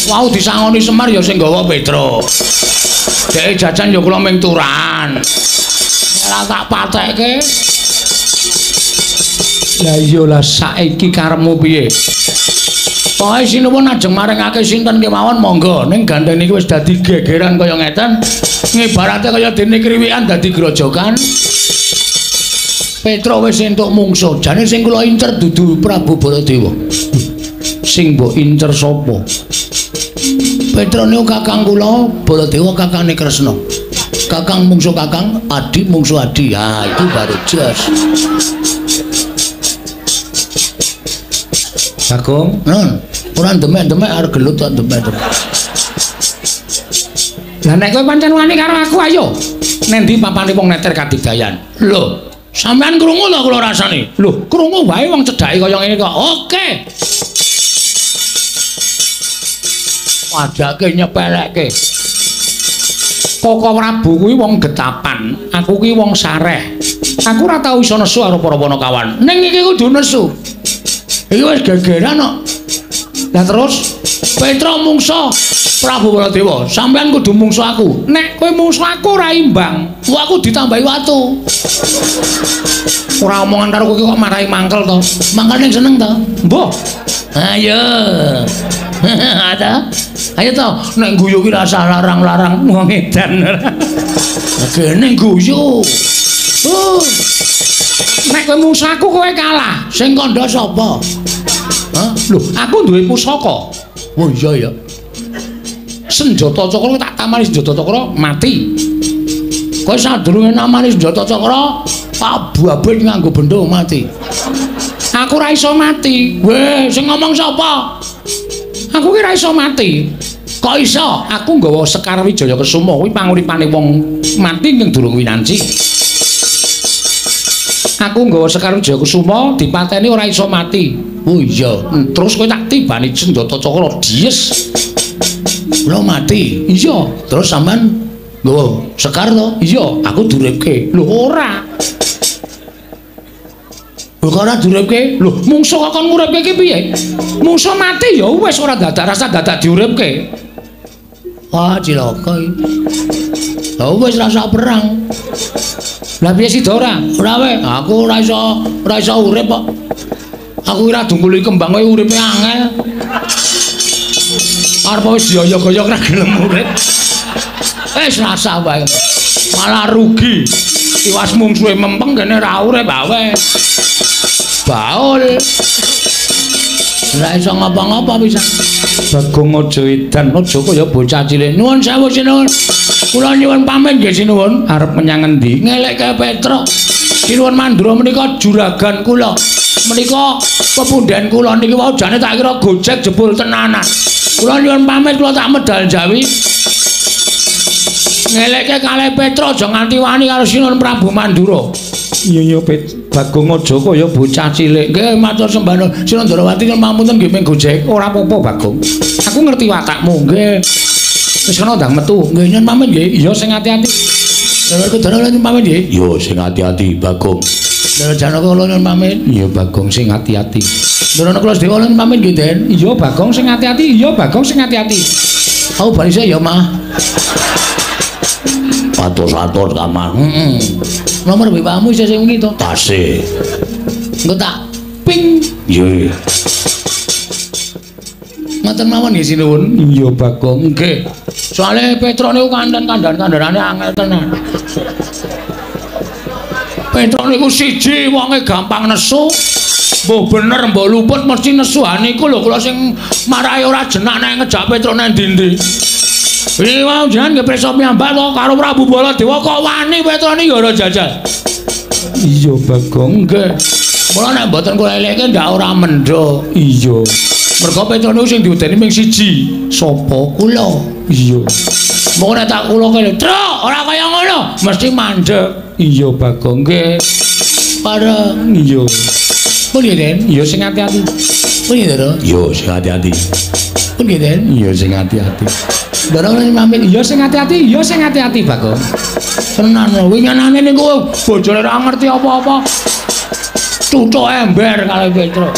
Wau disangoni Semar ya sing gawa Petruk. Dheke jajan ya kula ming turan. Ora tak patekke. Lah iya lah saiki karepmu piye? Pokoke sinuwun ajeng maringake sinten kemawon monggo. Ning gandeng niki wis dadi gegeran kaya ngeten. Ngibarate kaya dene kriwikan dadi grojogan. Petruk wis entuk mungsuh. Jane sing kula incer dudu Prabu Baladewa. Sing mbok incer sapa? Petruk niku kakang kula, Baladewa kakangne Kresna. Kakang mungsuh kakang, adi mungsuh adi. Ha, itu baru jos. Bagong, nun, ora demek-demek arep gelut kok demek-demek. Lah nek kowe pancen wani karo aku ayo. Nendi papane wong neter kadigdayan? Lho, sampean krungu to kula rasane? Lho, krungu wae wong cedhake kaya ngene kok. Oke. Wajake nyepelekke. Koko Prabu kuwi wong getapan, aku kuwi wong sareh. Aku ora tau iso nesu karo para panakawan. Ning iki kudu nesu. Iki wis gegeran kok. Lah terus Petruk mungsuh Prabu Baladewa, sampean kudu mungsuh aku. Nek kowe mungsuh aku ora imbang. Wah, aku ditambahi watu. Ora omongan karo kowe kok marahi mangkel to. Mangkel ning seneng to. Mbah. Ayo. Ada. Ayo to, nek guyu ki rasa larang-larang wong edan. Kene guyu. Nek kowe mungsuh aku kowe kalah. Sing kandha sapa? Hah? Lho, aku duwe pusaka. Oh iya ya. Senjata cakra tak tamani senjata cakra mati. Kowe sadurunge namani senjata cakra, tak babet nganggo bendho mati. Aku ora iso mati. Weh, sing ngomong sapa? Aku ki ora iso mati. Kok iso? Aku nggawa Sekar Wijaya Kesuma kuwi panguripane wong mati ning durung winanci. Aku nggawa Sekar Wijaya Kesuma dipateni ora iso mati. Oh iya. Terus kowe tak tibani senjata cakra dies. Lho mati. Iya. Terus sampean nggawa Sekar to? Iya, aku duripke. Lho ora. Lho kok ora duripke? Lho mungsuh kok kon nguripke iki piye? Mungsuh mati ya wis ora dadak rasa dadak diuripke. Wah, cilaka iki. Lah wis rasa perang. Lah piye sida ora? Ora weh, aku ora iso urip kok. Aku ora dungkuli kembang kowe uripe angel. Arep wis dioyok-oyok ora gelem urip. Wis rasa wae. Malah rugi. Tiwas mungsuhe mempeng kene ora urip awe. Baul. Ora iso ngapa-ngapa pisan. Bagong aja edan, aja kaya bocah cilik. Nuwun sewu sinuwun. Kula nyuwun pamit nggih sinuwun. Arep menyang endi? Ngelekke Petruk. Sinuwun Mandura menika juragan kula. Menika pepundhen kula niki wau jane tak kira gojek jebul tenanan. Kula nyuwun pamit kula tak medal Jawi. Ngelekke kalih Petruk aja nganti wani karo Sinuwun Prabu Mandura. Iya iya Bagong aja kaya bocah cilik. Nggih matur sembah nuwun. Sinuwun Ndrawati nyuwun pamunten nggih ping gojek. Ora apa-apa Bagong. Aku ngerti watakmu nggih. Wis kono ndang metu. Nggih nyuwun pamit nggih. Iya sing ati-ati. Lha kudara nyuwun pamit nggih. Iya sing ati-ati Bagong. Lha Janaka kula nyuwun pamit. Iya Bagong sing ati-ati. Ndara kula sedewa nyuwun pamit nggih Den. Iya Bagong sing ati-ati. Iya Bagong sing ati-ati. Aku bali sik ya Mah. Atur-atur kamar. Heeh. Nomor WA-mu isih sing wingi to? Tasih. Engko tak ping. Iya. Ngoten mawon nggih sinuwun. Iya Bagong. Nggih. Soale Petruk niku kandan-kandan-kandharane angel tenan. Petruk niku siji wonge gampang nesu, Mbuh bener mbok luput mesti nesu niku lho kula sing marahi ora jenak nek ngejak Petruk nang ndi-ndi. Iki wau jenengan nggih pirsa piyambak to karo Prabu Baladewa kok wani Petruk niki ora jajal. Iya Bagong. Nggih. Mula nek mboten kula elekke ndak ora mendho. Iya. Mergo Petruk niku sing diwedeni ming siji. Sapa? Kula. Iya. Moko nek tak kula kene, "Truk, ora kaya ngono." Mesti mandek. Iya Bagong. Nggih. Pareng. Iya. Pun nggih, Den. Iya sing ati-ati. Pun nggih, Ndara. Iya sing ati-ati. Pun nggih, Den. Iya sing ati-ati. Ndara ngene pamit. Iya sing ati-ati, iya sing ati-ati Bagong. Tenan winginane niku bojone ora ngerti apa-apa. Cucuk ember kali Petruk.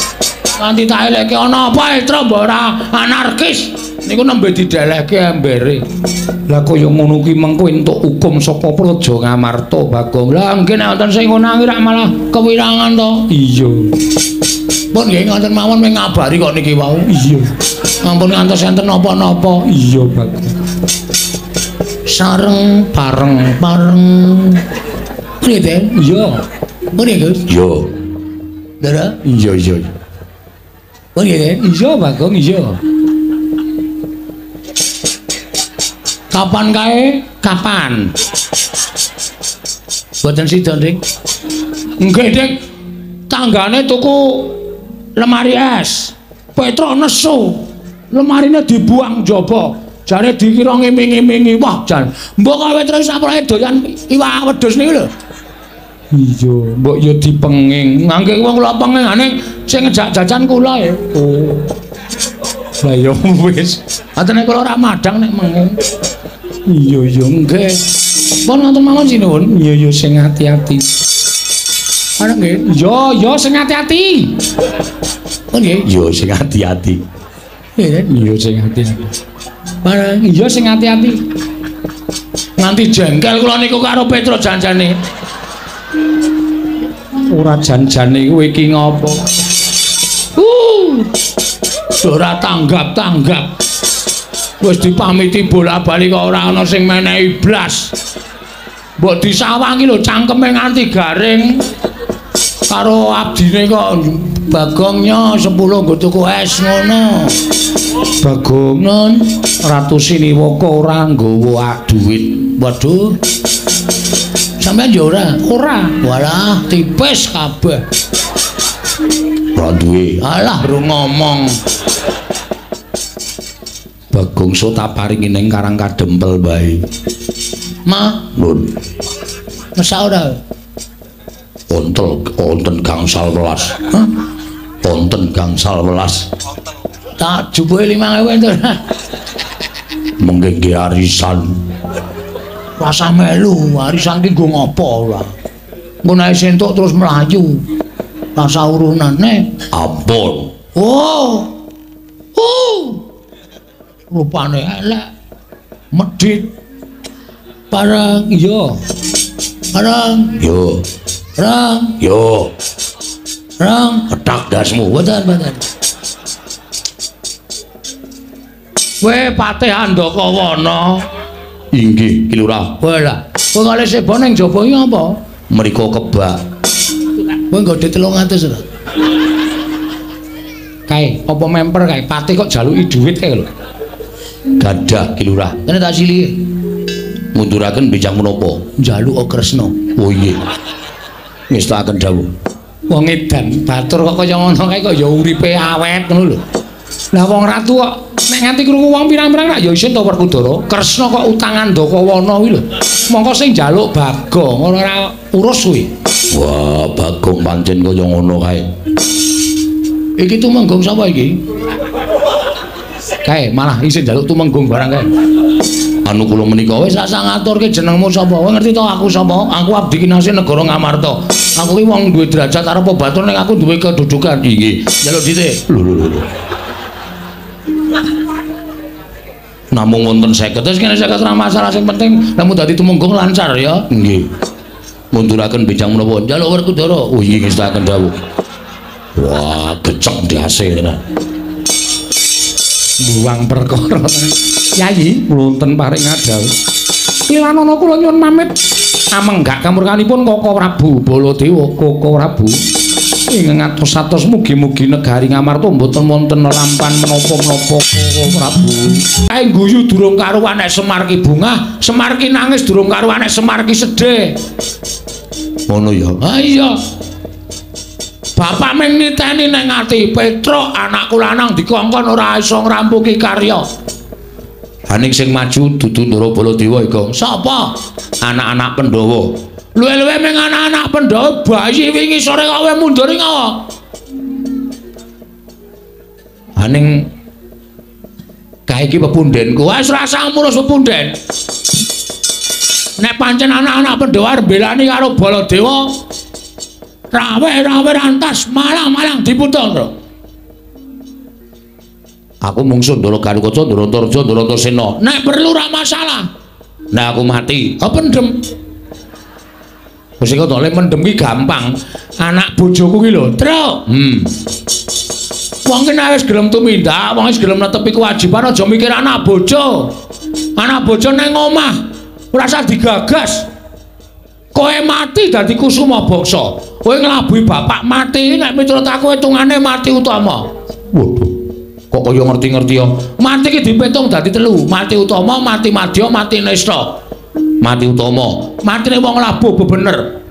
Nganti tak elekke ana apa Petruk mbok ora anarkis. Niku nembe didelehke embere. Lah kaya ngono ki mengko entuk hukum saka Praja Ngamarta Bagong. Lah nggih nek wonten sing ngono rak malah kewirangan to. Iya. Pun nggih ngoten mawon mung ngabari kok niki wau. Iya. Ampun ngantos enten napa-napa. Iya Bagong. Sareng pareng pareng. Priye, Den? Iya. Priye, Gus? Iya. Ndara? Iya iya. Pun nggih, Den? Iya Bagong, iya. Kapan kae? Kapan? Mboten sida, Dik. Nggih, Dik. Tanggane tuku lemari es. Petruk nesu. Lemarine dibuang njaba. Jare dikira ngiming-imingi. Wah, jan. Mbok kok Petruk saprake doyan iwak wedhus niku lho. Iya, mbok ya dipenging. Ngangge wong kula pengingane sing ngejak jajan kula ya. Oh. Lah ya wis. Atene kula ora madhang nek menging. Iya iya nggih. Pun ngoten mawon sinuwun. Iya iya sing ati-ati. Ana nggih. Iya iya sing ati-ati. Pun nggih. Iya sing ati-ati. Nggih. Iya sing ati-ati. Bareng iya sing ati-ati. Nganti jengkel kula niku karo Petruk janjane. Ora janjane kowe iki ngopo? Ora tanggap-tanggap. Wis dipamiti bola-bali kok ora ana sing menehi blas. Mbok disawangi lho cangkeme nganti garing. Karo abdine kok Bagongnya 10 nggo tuku es ngono. Bagong nun Ratu Siniwaka ora nggawa duit. Waduh. Sampeyan yo ora? Ora. Walah, tipis kabeh. Ora duwe. Alah, ro ngomong. Bagong so tak paringi ning Karang Kadempel bae. Ma, nun. Masak ora? Ontel, onten gangsal welas. Hah? Onten gangsal welas. Tak jupuke 5.000 enten. Mengke nggih arisan. Rasah melu, arisan ki nggo ngopo ora? Engko nek entuk terus mlayu. Rasah urunane. Ampun. Oh. Oh. Rupane elek. Medhit. Parang iya. Parang yo. Rang yo. Rang ketak dasmu. Mboten, mboten. Kowe Patih Andakawana. Inggih, Ki Lurah. Walah, kowe kali sebo ning jaba iki apa? Mriko kebak. Kowe nggo 300 ora? Kae, apa memper kae? Patih kok jaluki dhuwit kae lho. Gadah Ki Lurah. Kene tak silihi. Munduraken bijang menapa? Njaluk Kresna. Oh iya. Ngestakaken dawuh. Wong edan batur kok kaya ngono kae kok ya uripe awet ngono lho. Lah wong ratu kok nek nganti krungu wong pirang-pirang rak ya isin to Werkudara. Kresna kok utang Andakawana kuwi lho. Mongko sing njaluk Bagong ora urus kuwi. Wah, Bagong pancen kaya ngono kae. Iki tumenggung sapa iki? Kae malah isin njaluk tumenggung barang kae. Anu kula menika wis rasah ngaturke jenengmu sapa. Kowe ngerti to aku sapa? Aku abdi kinasih negara Ngamarta. Aku ki wong duwe derajat arep batur ning aku duwe kedudukan. Inggih. Njaluk dhite. Lho lho lho. Namung wonten 50. Wis kene 50 ora masalah, sing penting lamun dadi tumenggung lancar ya. Nggih. Munduraken bijang menapa? Njaluk Werkudara. Oh inggih ngestakaken dawuh. Wah, gecek ndase tenan. Buang perkara. Yayi, wonten paring ngadhawuh. Wilanana kula nyuwun pamit. Amenggak kamurkanipun Koko Prabu Baladewa, Koko Prabu. Ing ngatos-atos mugi-mugi negari Ngamarta mboten wonten lampan menapa-menapa Prabu. Kae guyu durung karuan nek Semar ki bungah, Semar ki nangis durung karuan nek Semar ki sedih. Ngono ya. Ha iya. Bapak mung niteni nang ati Petruk anakku lanang dikongkon ora iso ngrampuki karya. Haning sing maju dudu Ndara Baladewa iku. Sapa? Anak-anak Pandhawa. Luwe-luwe ming anak-anak Pandhawa bayi wingi sore kok kowe mundur ngawa. Haning kae iki pepundhenku. Wis ora usah ngurus pepunden. Nek pancen anak-anak Pandhawa arep mbelani karo Baladewa, rawe-rawe rantas malang-malang diputung, Bro. Aku mungsuh Ndara Garukaca, Ndara Antarja, Ndara Antasena. Nek perlu ora masalah. Nek aku mati, oh pendem. Wis kok le mendem ki gampang. Anak bojoku ki lho, Truk. Wong ki nek wis gelem tumindak, wong wis gelem netepi kewajiban aja mikir anak bojo. Anak bojo nang omah ora usah digagas. Kowe mati dadi kusuma bangsa. Kowe nglabuhi bapak mati nek miturut aku hitungane mati utama. Waduh. Kok kaya ngerti-ngerti ya. Mati ki dipitung dadi telu, mati utama, mati madya, mati nista. Mati utama, matine wong labuh bebener.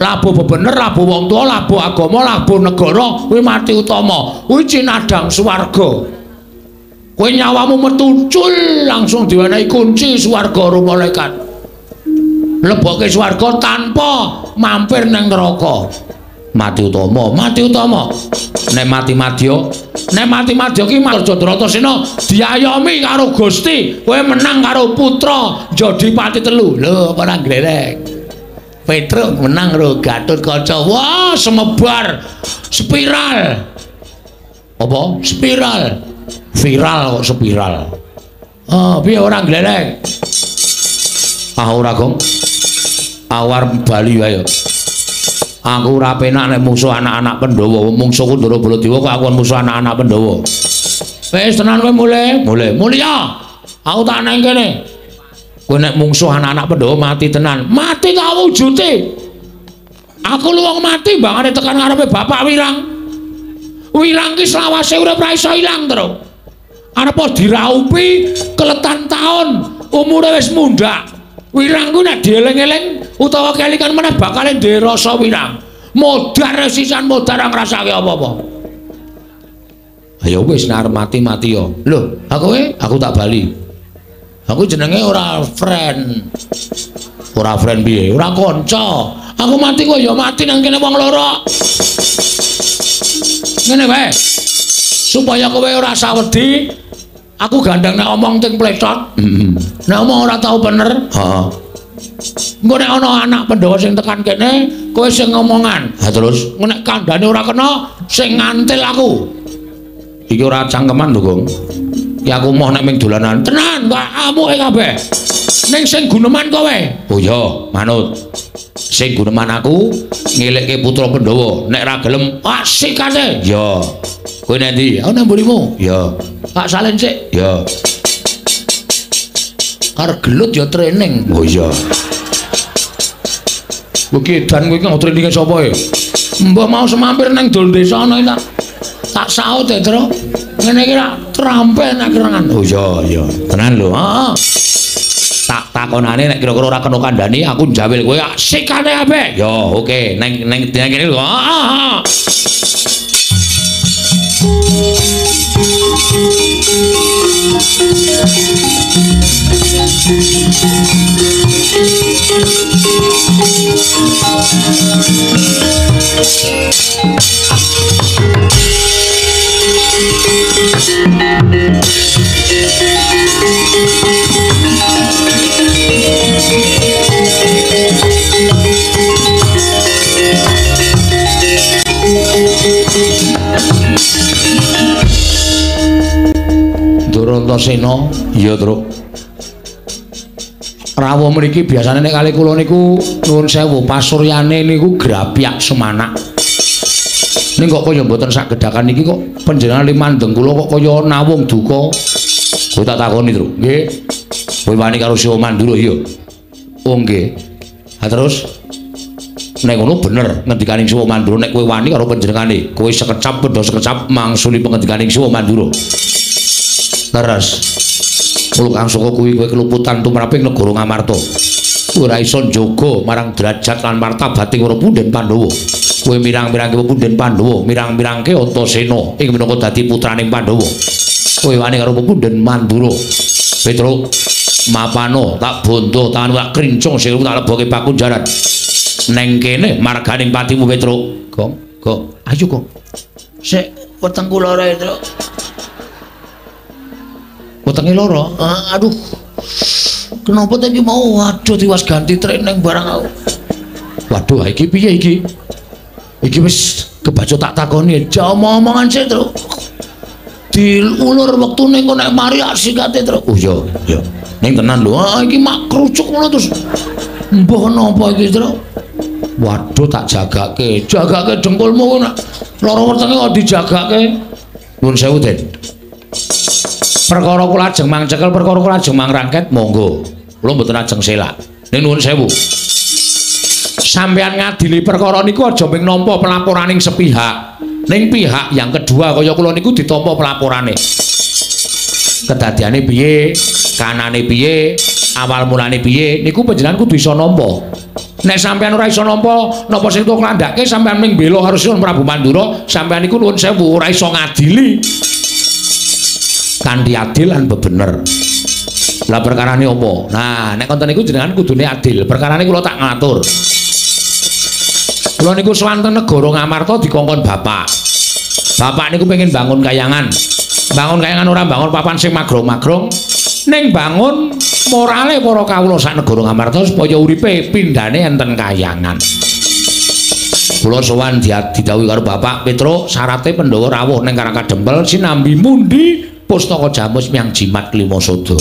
Labuh bebener, labuh wong tuwa, labuh agama, labuh negara, kuwi mati utama. Kuwi cinadhang swarga. Kowe nyawamu metu cul langsung diwenehi kunci swarga karo malaikat. Lebokke swarga tanpa mampir nang neraka. Mati utama, mati utama. Nek mati madya, nek mati madya ki Marjandratasena diayomi karo Gusti, kowe menang karo putra Jodipati telu. Lho, ora glerek. Petruk menang karo Gatotkaca. Wah, semebar spiral. Apa? Spiral. Viral kok spiral. Oh, piye ora glerek? Ah ora, Gong. Awar bali wae. Aku ora penak nek mungsuh anak-anak Pandhawa. Mungsuhku Ndara Baladewa kok aku mungsuh anak-anak Pandhawa. Wis tenan kowe mulih. Mulih. Mulya. Aku tak nang kene. Kowe nek mungsuh anak-anak Pandhawa mati tenan. Mati ta wujude. Aku lu wong mati mbangane tekan ngarepe Bapak Wirang. Wirang ki selawase urip ora iso ilang, Tru. Arep diraupi keletan taun, umure wis mundhak. Wirang ku nek dieling-eling utawa kelikan meneh bakal ndek rasa wirang. Modar sisan modar ora ngrasake apa-apa. Ayo wis nek arep mati-mati yo. Lho, aku tak bali. Aku jenenge ora friend. Ora friend piye? Ora kanca. Aku mati kok ya mati nang kene wong loro. Ngene wae. Supaya kowe ora sawedi, aku gandeng nek omong ting plecot. Nek omong ora tau bener. Heeh. Engko nek ana anak Pandhawa sing tekan kene, kowe sing ngomongan. Ha terus engko nek kandhane ora kena, sing ngantil aku. Iki ora cangkeman lho, Gong. Ki aku moh nek ming dolanan. Tenan, kok amuke kabeh. Ning sing guneman kowe. Oh iya, manut. Sing guneman aku ngelekke putra Pandhawa. Nek ra gelem, asikane. Ya. Kowe nang ndi? Aku nang mburimu. Ya. Tak salin sik. Ya. Karo gelut ya training. Oh iya. Kowe ki edan kowe iki nggo traininge sapa e? Mbah mau semampir nang dol desa ana iki tak saut e, Tru. Ngene iki rak trampe nek kerengan. Oh iya, iya. Tenan lho. Heeh. Tak takonane nek kira-kira ora kena kandhani aku njawil kowe sikane kabeh. Ya, oke. Neng neng kene lho. Heeh. Durantasena, iya, Truk. Rawuh mriki biasane nek kali kula niku nuwun sewu pasuryane niku grapyak semanak. Ning kok kaya mboten sak gedhakan iki kok panjenengan limandeng kula kok kaya nawung duka. Kowe tak takoni, Truk. Nggih. Kowe wani karo Siwa Mandura iya. Oh nggih. Ha terus Nek ngono bener ngendikaning Siwa Mandura, nek kowe wani karo panjenengane, kowe sekecap padha sekecap mangsuli pengendikaning Siwa Mandura. Leres. Kula Kang Saka kuwi kowe keluputan tumraping negara Ngamarta. Ora iso njaga marang derajat lan martabating para punden Pandhawa. Kowe mirang-mirangke punden Pandhawa, mirang-mirangke Antasena ing minangka dadi putraning Pandhawa. Kowe wani karo punden Mandura. Petruk mapano tak bondo tangan tak krincung sing tak leboke pakunjaran. Neng kene marganing patimu Petruk. Gong, gong, ayo gong. Sik wetengku lara, Petruk. Wetenge lara? Aduh. Kenapa tadi mau? Waduh, tiwas ganti training barang aku. Waduh, iki piye iki? Iki wis kebaca tak takoni. Omong-omongan sik, Truk. Diulur wektune engko nek mari sikate, Truk. Oh iya, iya. Ning tenan lho. Ah, iki mak kerucuk ngono terus. Mbah napa iki, Truk? Waduh, tak jagake. Jagake dengkulmu nek lara wetenge kok dijagake. Nuwun sewu, Den. Perkara kula ajeng mangcekel, perkara kula ajeng mangrangket, monggo. Kula mboten ajeng selak. Ning nuwun sewu. Sampeyan ngadili perkara niku aja mung nampa pelaporaning sepihak. Ning pihak yang kedua kaya kula niku ditampa pelaporane. Kedadiane piye, kanane piye, awal mulane piye, niku panjenengan kudu iso nampa. Nek sampeyan ora iso nampa, napa sing kula kandhake sampeyan ming bela karo Sinuwun Prabu Mandura, sampeyan niku nuwun sewu ora iso ngadili. Kanthi adil lan bebener. Lah perkarane apa? Nah, nek konten niku jenengan kudune adil. Perkarane kula tak ngatur. Kula niku swanten negara Ngamarta dikongkon bapak. Bapak niku pengen bangun kayangan. Bangun kayangan ora bangun papan sing magrong-magrong, ning bangun morale para kawula sak negara Ngamarta supaya uripe pindhane enten kayangan. Kula sowan didhawuhi karo Bapak Petruk, syarate Pandhawa rawuh ning Karang Kadempel sinambi mundi pustaka jamus miang jimat klima sada.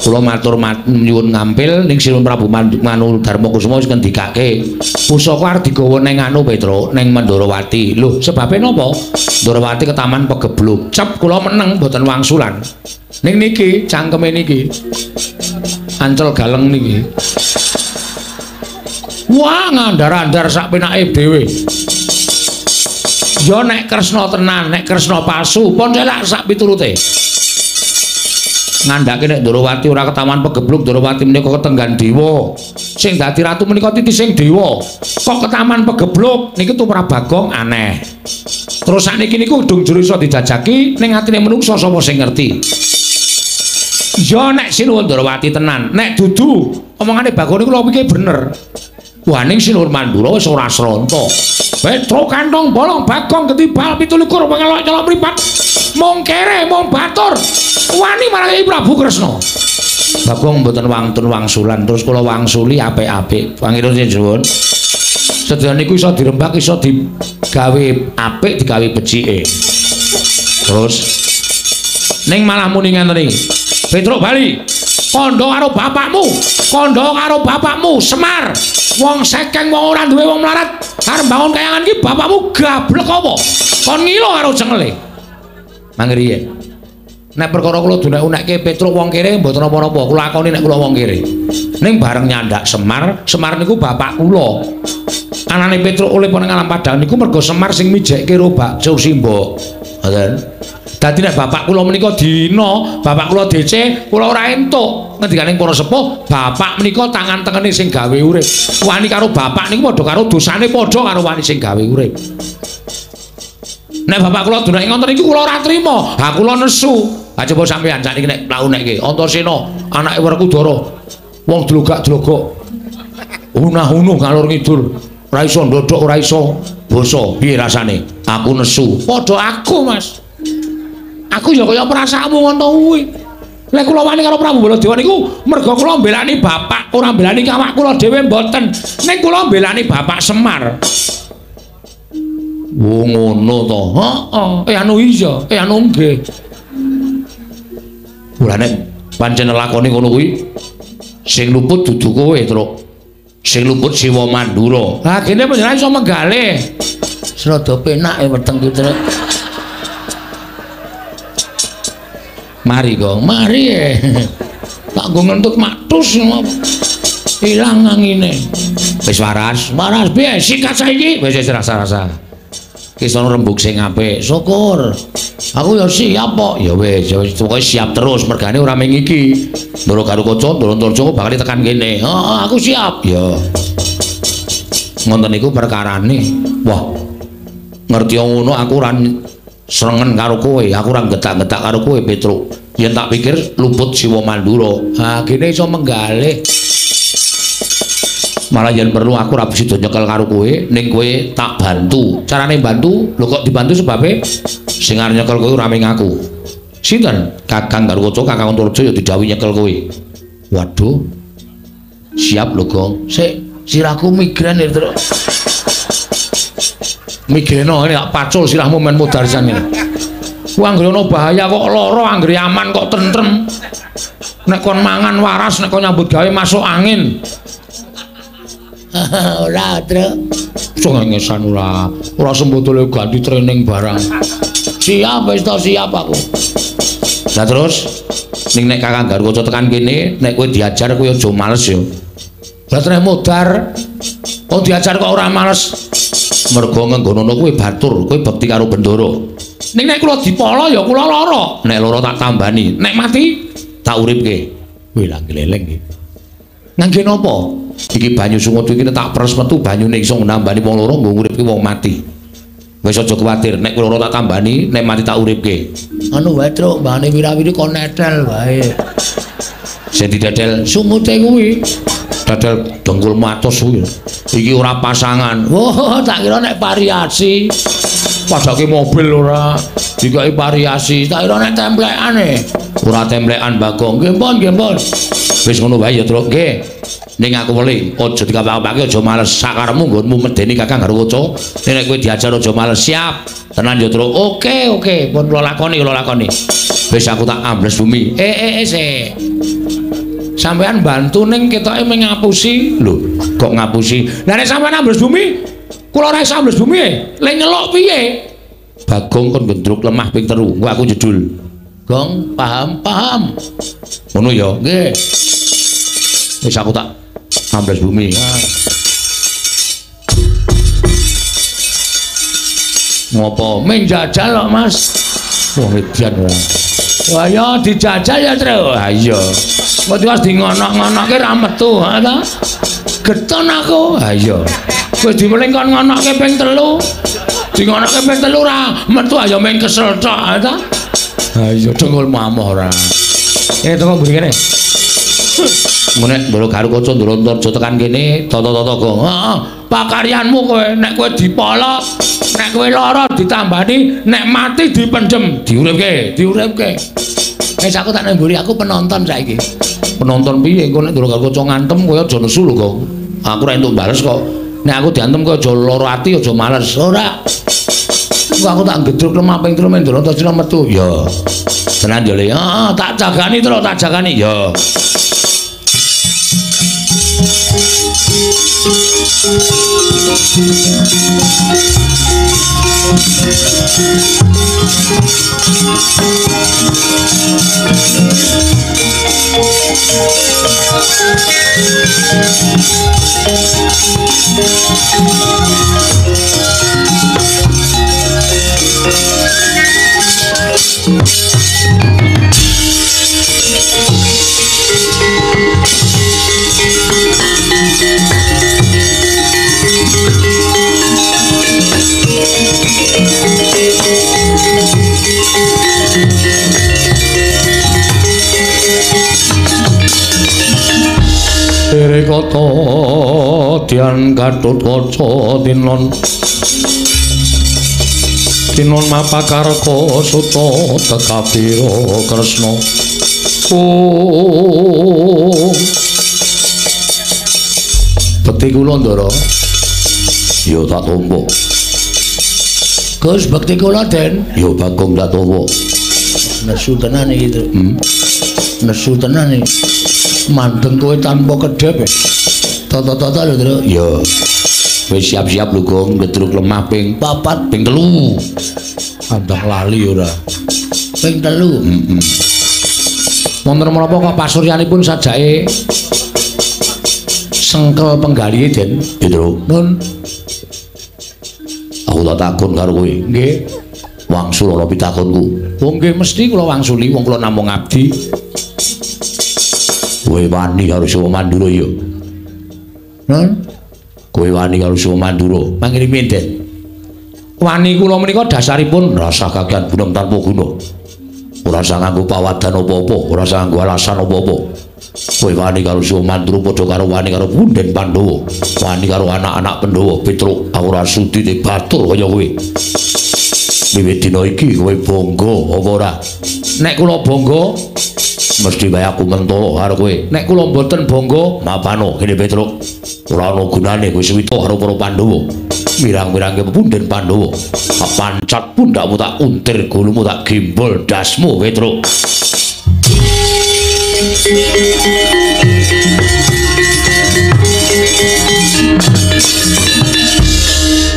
Kula matur nyuwun ngampil ning Sinuwun Prabu Manu Darma Kusuma wis ngendikake pusaka arep digawa ning anu Petruk ning Mandrawati. Lho, sebabe napa? Ndrawati ketaman pegebluk. Cep kula meneng mboten wangsulan. Ning niki cangkeme niki. Ancel galeng niki. Wah, ngandar-andar sak penake dhewe. Ya nek Kresna tenan, nek Kresna palsu, pun selak sak piturute. Ngandhake nek Ndrawati ora ketaman pegebluk, Ndrawati menika ketenggan dewa. Sing dadi ratu menika titising dewa. Kok ketaman pegebluk niki tumrap Bagong aneh. Terus sakniki niku dung jero iso dijajaki ning atine menungsa sapa sing ngerti. Ya nek Sinuwun Ndrawati tenan, nek dudu omongane Bagong niku lho pikir bener. Wah, ning Sinuwun Mandura wis ora sronta. Petruk kantong bolong Bagong ketibal 27 pengelok nyelok mripat. Mung kere mung batur wani marang Prabu Kresna. Bagong mboten wantun wangsulan, terus kula wangsuli apik-apik. Pangeran nyuwun. Sedaya niku iso dirembak, iso digawe apik, digawe becike. Terus ning malah muni ngenten iki. Petruk bali. Kandha karo bapakmu, kandha karo bapakmu Semar. Wong sekeng wong ora duwe wong melarat arep bangun kayangan iki bapakmu gablek apa? Kon ngilo karo cengele. Mangriyen. Nek perkara kula dunek-unekke Petruk wong kere mboten napa-napa, kula akoni nek kula wong kere. Ning bareng nyandak Semar, Semar niku bapak kula. Anane Petruk oleh nang alam padang niku mergo Semar sing mijekke ro bakso simbok. Ngoten. Dadi nek bapak kula menika dina, bapak kula DC, kula ora entuk. Ngendikaning para sepuh, bapak menika tangan tengene sing gawe urip. Wani karo bapak niku padha karo dosane padha karo wani sing gawe urip. Nek bapak kula dunake ngoten niku kula ora trima. Ha kula nesu. Ha coba sampeyan sakniki nek lakunekke Antasena anake Werkudara. Wong dlogak-dlogok. Unah-unuh ngalor ngidul. Ora iso ndodhok, ora iso basa. Piye rasane? Aku nesu. Padha aku, Mas. Aku ya kaya perasaanmu ngono kuwi. Lek kula wani karo Prabu Baladewa niku mergo kula mbelani bapak, ora mbelani awak kula dhewe mboten. Ning kula mbelani bapak Semar. Oh ngono to. Heeh. Anu iya, anu nggih. Ora nek pancen lakone ngono kuwi sing luput dudu kowe, Truk. Sing luput Siwa Mandura. Lah kene panjenengan iso menggalih. Serada penak e weteng ki, Truk. Mari, Gong. Mari. Tak nggo ngentut maktus ngopo. Ilang angine. Wis waras. Waras piye? Sikat saiki. Wis wis rasa-rasa. Ki sono rembug sing apik. Syukur. Aku ya siap kok. Ya wis, ya wis pokoke siap terus mergane ora mung iki. Ndoro Garukaca, Ndoro Antarja bakal tekan kene. Heeh, aku siap. Ya. Ngoten niku perkarane. Wah. Ngerti ngono aku ora srengen karo kowe, aku ora getak-getak karo kowe, Petruk. Yen tak pikir luput Siwa Mandura. Ha, kene iso menggalih. Malah yen perlu aku ora bisa nyekel karo kowe, ning kowe tak bantu. Carane bantu, lho kok dibantu sebabe sing arep nyekel kowe ora mung aku. Sinten? Kakang Garukaca, Kakang Antarja ya didhawuhi nyekel kowe. Waduh. Siap lho, Gong. Sik, sirahku migrain ya, Truk. Migreno ini tak pacul sirahmu men modar sisan ngene. Ku anggere ana bahaya kok lara, anggere aman kok tentrem. Nek kon mangan waras, nek kon nyambut gawe masuk angin. Ora, Truk. Cengengesan ora. Ora sembotole ganti training barang. Siap wis to, siap aku. Lah terus ning nek Kakang Garukaca tekan kene, nek kowe diajar kowe aja males ya. Lah treh modar. Oh diajar kok ora males. Mergo ngenggonono kowe batur, kowe bekti karo Bendara. Ning nek kula dipala ya kula lara. Nek lara tak tambani, nek mati tak uripke. Wih lah gleleng iki. Ngangge napa? Iki banyu sungut iki tak peres metu banyune iso nambani wong loro nggo nguripke wong mati. Wis aja kuwatir, nek loro tak tambani, nek mati tak uripke. Anu wae, Truk, mbane wirawiri kon netel wae. Sing didedel sungute kuwi. Dadel dengkul matos kuwi. Iki ora pasangan. Wah, tak kira nek variasi. Padake mobil ora dikai variasi. Tak kira nek templekane. Ora templekan Bagong. Nggih pun, nggih pun. Wis ngono wae ya, Truk. Nggih. Ning aku weling, aja dikapake aja males. Sakarepmu nggonmu medeni Kakang Garukaca. Nek kowe diajar aja males. Siap. Tenan ya, Truk. Oke, oke. Pun kula lakoni, kula lakoni. Wis aku tak ambles bumi. Sik. Sampean bantu ning ketoke mung ngapusi. Lho, kok ngapusi? Lah nek sampean ambles bumi, kula ora iso ambles bumi e. Le nyeluk piye? Bagong kon gendruk lemah ping 3. Engko aku jedul. Gong, paham, paham. Ngono ya? Nggih. Wis aku tak ambles bumi. Ngopo? Ming jajal kok, Mas. Wah, edan ora. Wah, ya dijajal ya, Truk. Ha iya. Kok tiwas di ngonok-ngonokke ra metu, ha ta? Geton aku. Ha iya. Wis diweling kon ngonokke ping 3. Di ngonokke ping 3 ra metu ayo ming kesel tok, ha ta? Ha iya dengkulmu amoh ora. Teko mburi kene. Nek Ndoro Garukaca Ndoro Antarja tekan kene tata-tata go. Heeh, pakaryanmu kowe nek kowe dipala, nek kowe lara ditambani, nek mati dipendhem, diuripke, diuripke. Wis aku tak nang mburi, aku penonton saiki. Penonton piye engko nek Ndoro Garukaca ngantem kowe aja nesu lho, Gong. Aku ora entuk bales kok. Nek aku diantem kowe aja lara ati, aja males. Ora. Engko aku tak gedruk lemah ping 3 men Ndoro Antarja metu. Ya. Tenan yo Le. Heeh, tak jagani terus, tak jagani. Ya. Tere kata dian Gatotkaca tinon tinon mapakarka suta tekabira Kresna. Oh, bekti kula Ndara. Ya tak tampa. Gus, bekti kula Den. Ya Bagong tak tampa. Nesu tenan iki, Truk. Nesu tenan iki. Mandeng kowe tanpa kedhep. Tata-tata lho, Truk. Ya. Wis siap-siap lho, Gong, gedruk lemah ping 4, ping 3. Andang lali ora. Ping 3. Heeh. Wonten menapa kok pasuryanipun sajake Sengkel penggalihe, Den. Petro. Nun. Aku tak takon karo kowe. Nggih. Wangsul ana pitakonku. Oh nggih mesti kula wangsuli wong kula namung abdi. Kowe wani karo Siwa Mandura ya? Nun. Kowe wani karo Siwa Mandura. Mangkene Den. Wani kula menika dasaripun rasa kakean bunem tanpa guna. Ora usah nganggo pawadan apa-apa, ora usah nganggo alasan apa-apa. Kowe wani karo Siwa Mandura padha karo wani karo punden Pandhawa, wani karo anak-anak Pandhawa. Petruk, aku ora sudi dibatur kaya kowe. Wiwit dina iki kowe bangga apa ora? Nek kula bangga mesti wae aku mentolo karo kowe. Nek kula mboten bangga, mapano kene Petruk. Ora ana gunane kowe suwita karo para Pandhawa. Mirang-mirangke punden Pandhawa. Tak pancat pundakmu, tak untir gulumu, tak gembol dasmu Petruk.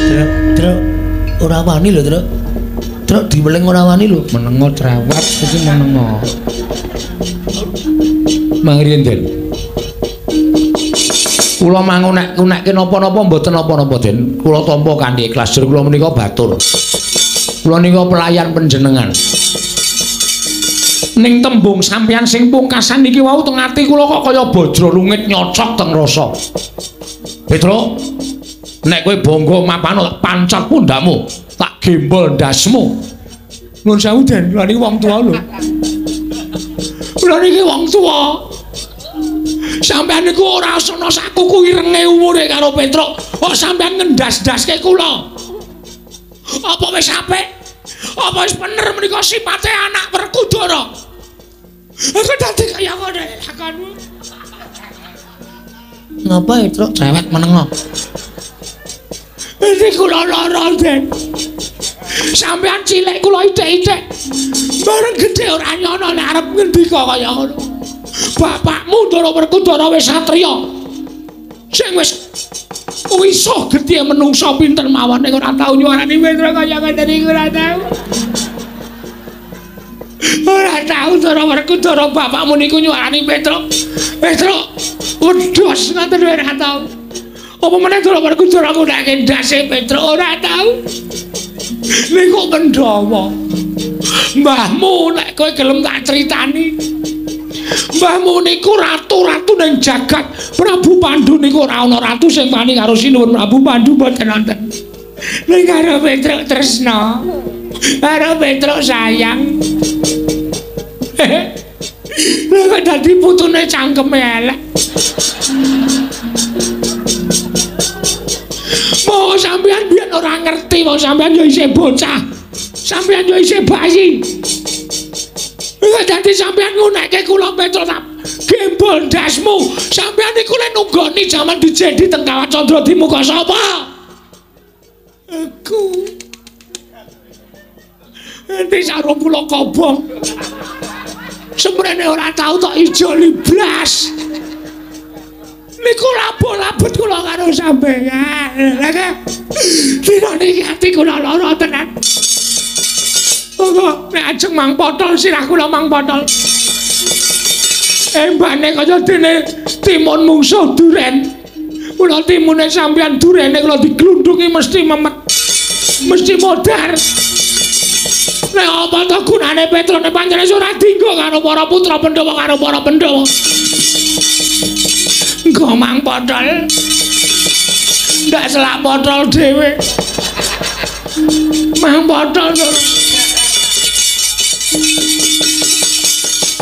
Truk, truk, ora wani lho, Truk. Truk diweling ora wani lho. Menengo cerewet iki menengo. Mangriyen, Den. Kula mangunek-unekke napa-napa mboten napa-napa, Den. Kula tampa kanthi ikhlas. Jur kula menika batur. Kula nika pelayan panjenengan. Ning tembung sampeyan sing pungkasan niki wau teng ati kula kok kaya bajra lungit nyocok teng rasa. Petruk, nek kowe bangga mapano tak pancat pundakmu, tak gembol ndasmu. Nuwun sewu, Den, kula niki wong tuwa lho. Kula niki wong tuwa. Sampeyan niku ora ana sakuku irenge umure karo Petruk. Kok sampeyan ngendas-ndaske kula? Apa wis apik? Apa wis bener menika sipate anak Werkudara? Aku dadi kaya ngono lakonmu. Ngapa, Truk? Cerewet menengo. Iki kula lara, Den. Sampeyan cilik kula ithik-ithik. Bareng gedhe ora nyono nek arep ngendika kaya ngono. Bapakmu Ndara Werkudara wis satriya. Sing wis wisuh gedhe menungsa pinter mawon ning ora tau nyuwarani Petruk kaya ngene iki ora tau. Ora tau Ndara Werkudara bapakmu niku nyuwarani Petruk. Petruk wedhus ngoten ora tau. Apa meneh Ndara Werkudara ngundake ndase Petruk ora tau. Niku Pandhawa. Mbahmu nek kowe gelem tak critani. Mbahmu niku ratu-ratu ning jagat. Prabu Pandu niku ora ana ratu sing wani karo Sinuwun Prabu Pandu mboten wonten. Ning karo Petruk tresna. Karo Petruk sayang. Lha kok dadi putune cangkeme elek. Mau sampeyan biyen ora ngerti, wong sampeyan yo isih bocah. Sampeyan yo isih bayi. Lha dadi sampeyan ngunekke kula Petruk tak gembol ndasmu. Sampeyan niku le nunggoni jaman dijedi teng Kawat Candra di muka sapa? Aku. Enti sarung kula kobong. Semrene ora tau tok ijoli blas. Niku labo-labet kula karo sampeyan. Lha ke dina niki ati kula lara tenan. Monggo nek ajeng mang potol sirah kula mang potol. Embane kaya dene timun mungsuh duren. Kula timune sampeyan durene kula diglundungi mesti memet. Mesti modar. Nek apa to gunane Petruk nek panjenengan ora dinggo karo para putra Pandhawa karo para Pandhawa. Nggo mang potol. Ndak selak potol dhewe. Mang potol.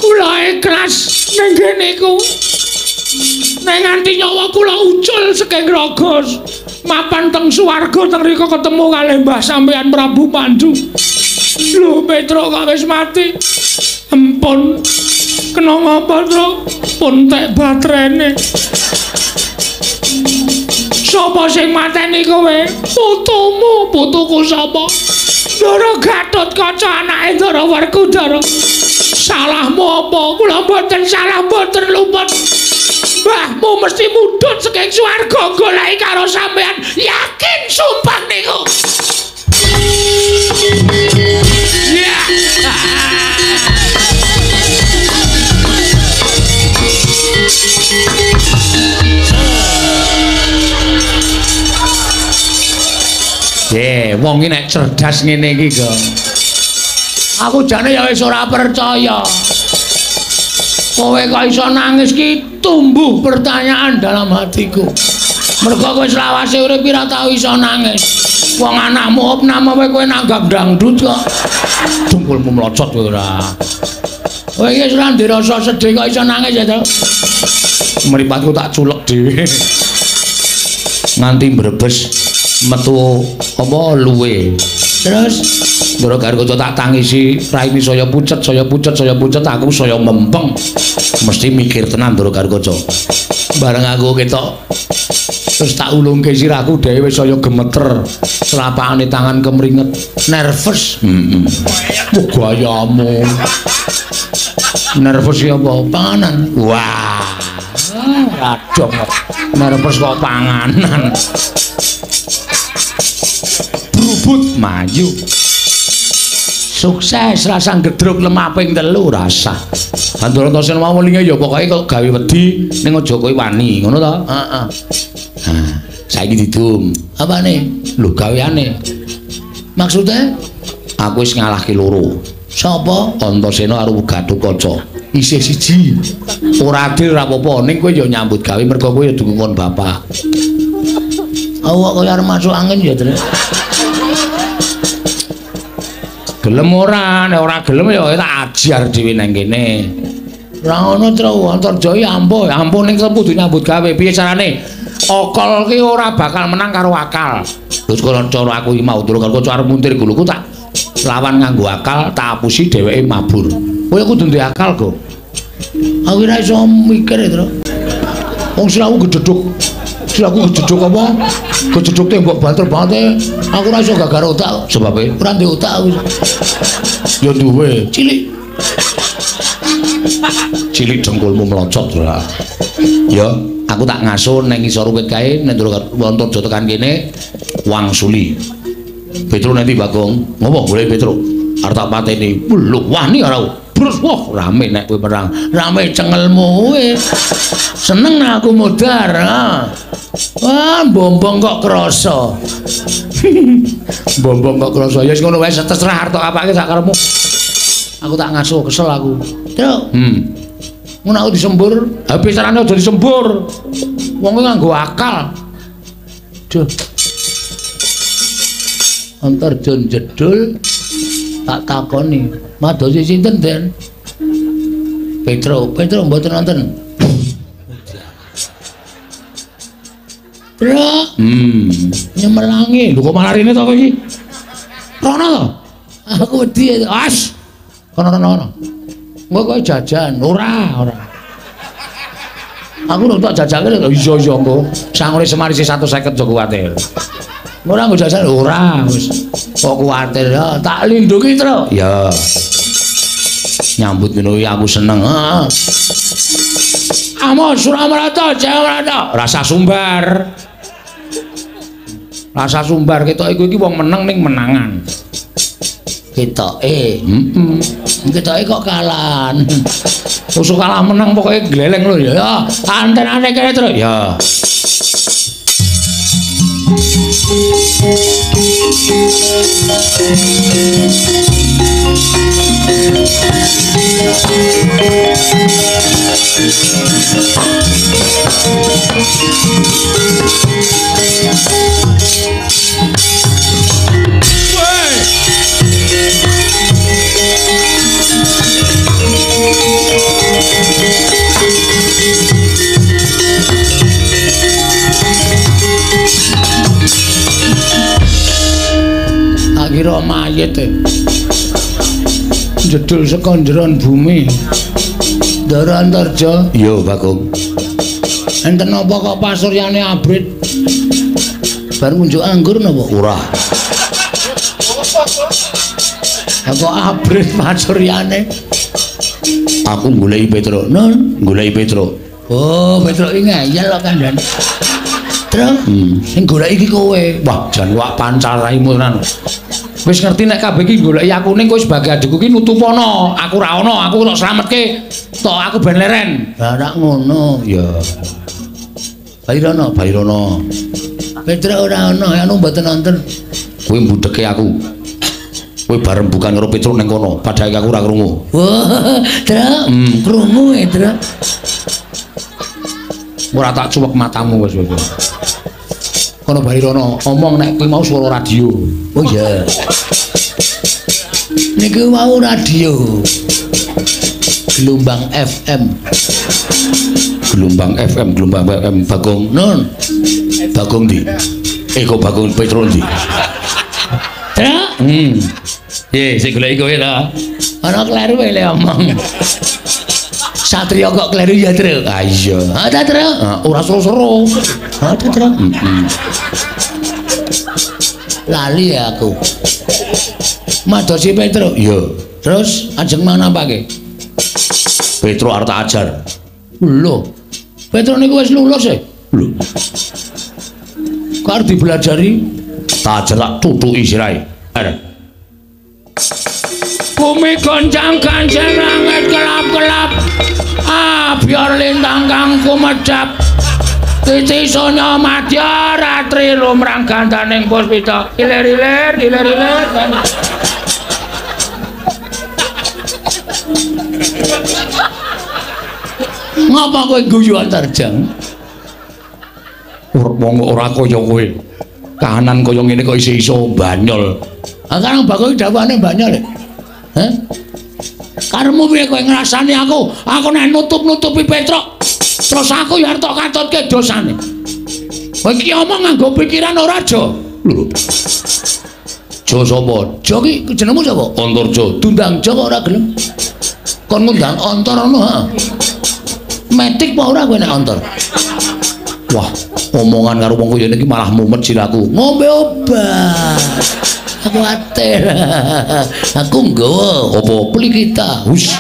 Kula ikhlas ning kene iku. Nek nganti nyawa kula ucul saking raga mapan teng swarga teng rika ketemu kalih Mbah sampeyan Prabu Pandu. Lho Petruk kok wis mati. Empun. Kena ngapa, Truk? Pun tek baterene. Sapa sing mateni kowe? Putumu, putuku sapa? Ndara Gatotkaca anake Ndara Werkudara. Salahmu apa? Kula mboten salah, mboten luput. Mbahmu mesti mudhun saking swarga goleki karo sampean. Yakin sumpah niku. Ya. Ye, wong iki nek cerdas ngene iki, Gong. Aku jane ya wis ora percaya. Kowe kok iso nangis ki tumbuh pertanyaan dalam hatiku. Mergo kowe selawase urip ora tau iso nangis. Wong anakmu opname kowe nanggap dangdut kok. Dengkulmu mlocot kowe ora. Kowe iki wis ora ndek rasa sedih kok iso nangis ya to. Mripatku tak culek dhewe. Nganti mbrebes metu apa luwe. Terus ndoro Garuda tak tangisi, raine saya pucet, saya pucet, saya pucet, aku saya mempeng. Mesti mikir tenan Ndoro Garuda. Bareng aku ketok terus tak ulungke sirahku dhewe wis saya gemeter, selapakane tangan kemringet, nervous. Heeh. Wah, gayamu. Nervous ya apa? Panganan. Wah. Radong kok. Nervous kok panganan. Brubut maju. Sukses rasa gedruk lemah ping 3 rasa. Antaranta mau welinge ya pokoke kok gawe wedi ning aja kowe wani, ngono to? Heeh. Nah, saiki didum. Apane? Lho gaweane. Maksudnya aku wis ngalahke loro. Sapa? Antasena karo Gatotkaca. Isih siji. Ora adil ora apa-apa, ning kowe ya nyambut gawe mergo kowe ya dukungkon bapak. Awak kaya arep masuk angin ya, Tru. Gelem ora, nek ora gelem ya tak ajar dhewe nang kene. Ora ngono, Tru. Antarja iki ampuh, ampuh ning kudu nyambut gawe. Piye carane? Akal ki ora bakal menang karo akal. Terus kalau cara aku iki mau durung karo arep muntir guluku tak lawan nganggo akal, tak apusi dheweke mabur. Kowe kudu duwe akal, Go. Aku ora iso mikir, Tru. Wong siraku gedhedhuk. Siraku gedhedhuk apa? Gedhedhuk tembok banter banget. Aku ora iso gagar otak. Sebabe ora ndek otak aku. Ya duwe, cilik. Cilik dengkulmu mlocot ora. Ya, aku tak ngaso nang ngisor wit kae nek Antarja tekan kene wangsuli. Petro nanti Bagong, ngopo golek Petro? Arep tak pateni. Lho, wani ora. Brus, wah rame nek kowe perang. Rame cengelmu kowe. Seneng nek aku modar. Ha. Wah, bombong kok krasa. Bombong kok krasa. Ya wis ngono wae terserah arep apake sak karepmu. Aku tak ngaso kesel aku. Truk. Ngono aku disembur. Ha picarane aja disembur. Wong kuwi nganggo akal. Duh. Antarja jedul tak takoni. Madosi sinten, Den? Petro, Petro mboten wonten. Bro. Nyemelangi. Lho kok malah rene to kowe iki? Rono to? Aku wedi. As. Kono rono kono. Engko kowe jajan. Ora, ora. Aku nek tak jajake lho iya iya engko. Sangune Semar isih 150 aja kuwatir. Ora nggo jajan ora wis. Kok kuwatir ya tak lindungi, Tru. Ya. Nyambut ngono iki aku seneng. Heeh. Amo Suramarata, Jayamarata. Rasa sumbar. Rasa sumbar ketok iku iki wong meneng ning menangan. Ketoke. Heeh. Ketoke kok kalan. Usuk kalah menang pokoke gleleng lho ya. Antenane kene, Tru. Ya. Tak kira mayit e. Jedul saka njeron bumi. Ndara Antarja. Iya, Bagong. Enten napa kok pasuryane abrit? Bar ngunjuk anggur napa? Ora. Kok abrit pasuryane? Aku goleki Petro. Nun, goleki Petro. Oh, Petro iki ngeyel kok kandhane. Tru, sing goleki iki kowe. Wah, jan wak pancal raimu tenan. Wis ngerti nek kabeh iki goleki aku ning kowe sebagai adikku ki nutupono. Aku ra ono, aku tok slametke. Tok aku ben leren. Lah ora ngono. Ya. Bairono, Bairono. Petro ora ono, anu mboten nonton. Kowe mbudheke aku. Kowe bareng bukan karo Petruk ning kono, padahal aku ora krungu. Wah, Truk, krungu e, Truk. Ora tak cuwek matamu wis wis. Kono bali rono, omong nek kowe mau swara radio. Oh iya. Niku mau radio. Gelombang FM. Gelombang FM, gelombang FM Bagong. Nun. Bagong ndi? Eh kok Bagong Petruk ndi? Truk. Ye, sing goleki kowe ta. Ana kleru le omong. Satria kok kleru ya, Truk? Ah iya. Ha ta, Truk? Ora seru-seru. Ha ta, Truk? Lali ya aku. Madosi Petruk. Iya. Terus ajeng manapake? Petruk arep tak ajar. Lho. Petruk niku wis lulus e. Lho. Kok arep dibelajari? Tak ajar tak tutuki sirahe. Bumi goncang gancang langit kelap-kelap. Abiar lintang kang kumedhap. Titi sonya madya ratri lumrang gandaning puspita. Ilir-ilir, ilir-ilir. Ngapa kowe guyu Antarjang? Wong ora kaya kowe. Kahanan kaya ngene kok isih iso banyol. Ah karang bakul dawane banyol. Hah? Karepmu piye kowe ngrasani aku? Aku nek nutup-nutupi Petruk, terus aku ya arep tok katutke dosane. Kowe iki omong nganggo pikiran ora, Jo? Lho. Jo sapa? Jo ki jenengmu sapa? Antarja. Dundang Jo kok ora gelem. Kon ngundang Antar ngono, ha? Metik apa ora kowe nek Antar? Wah, omongan karo wong kaya niki malah mumet siraku. Ngombe obat. Aku atir. Aku nggawa apa? Peli kita. Hus.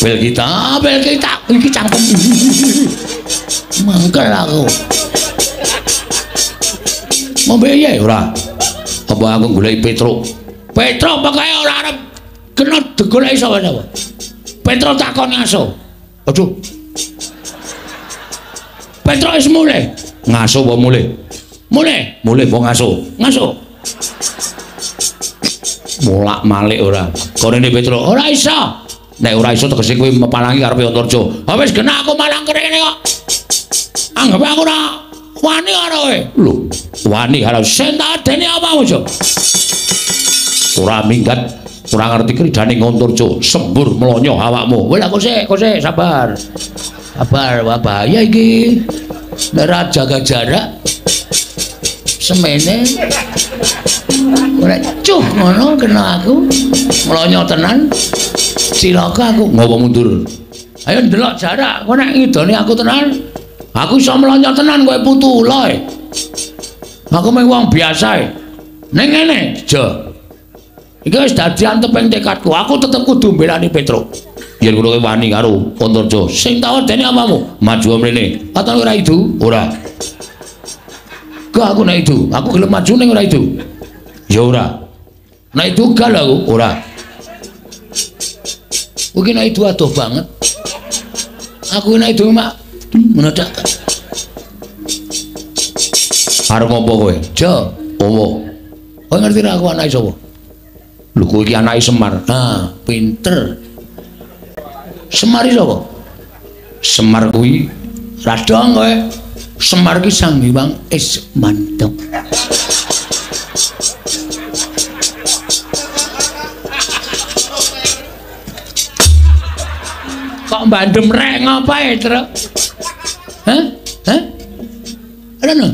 Bel kita, bel kita. Iki cangkem. Mangkel aku. Ngombe iya ora? Apa aku goleki Petruk? Petruk pokoke ora arep kena digoleki sapa-sapa. Petruk takon ngaso. Aduh. Petruk wis mulih. Ngaso apa mulih? Mulih. Mulih apa ngaso? Ngaso. Molak-malik ora. Korene Petruk, ora iso. Nek ora iso tegese kowe mepalangi karepe Antarja. Ha wis genah aku malang kene kok. Anggap aku ora wani karo kowe. Lho, wani karo sing tak adene apa, Jo? Ora minggat, ora ngerti kridane Antarja, sembur mlonyo awakmu. Wis aku sik, aku sik sabar. Sabar, wah bahaya iki. Nek ora jaga jarak semene ora cuh ngono kena aku mlonyo tenan. Cilaka aku. Ngopo mundur? Ayo ndelok jarak, kowe nek ngidoni aku tenan, aku iso mlonyo tenan kowe putu ula e. Aku mung wong biasa e. Ning ngene, Jo. Iki wis dadi anteping tekadku, aku tetep kudu mbelani Petruk. Yen ngono kowe wani karo Antarja. Sing tak wedeni apamu? Maju mrene. Katon ora idu? Ora. Gak aku nek idu, aku gelem maju ning ora idu. Ya ora. Nek idu gal aku ora. Kuwi nek idu adoh banget. Aku nek idu mak ngono tok. Arep ngopo kowe? Jo, opo? Kowe ngerti ra aku anake sapa? Lho kowe iki anake Semar. Ah, pinter. Semar iki sapa? Semar kuwi radong kowe. Semar ki Sang Hyang Ismanto. Kok bandem rek ngapae, Truk? Hah? Hah? Rene.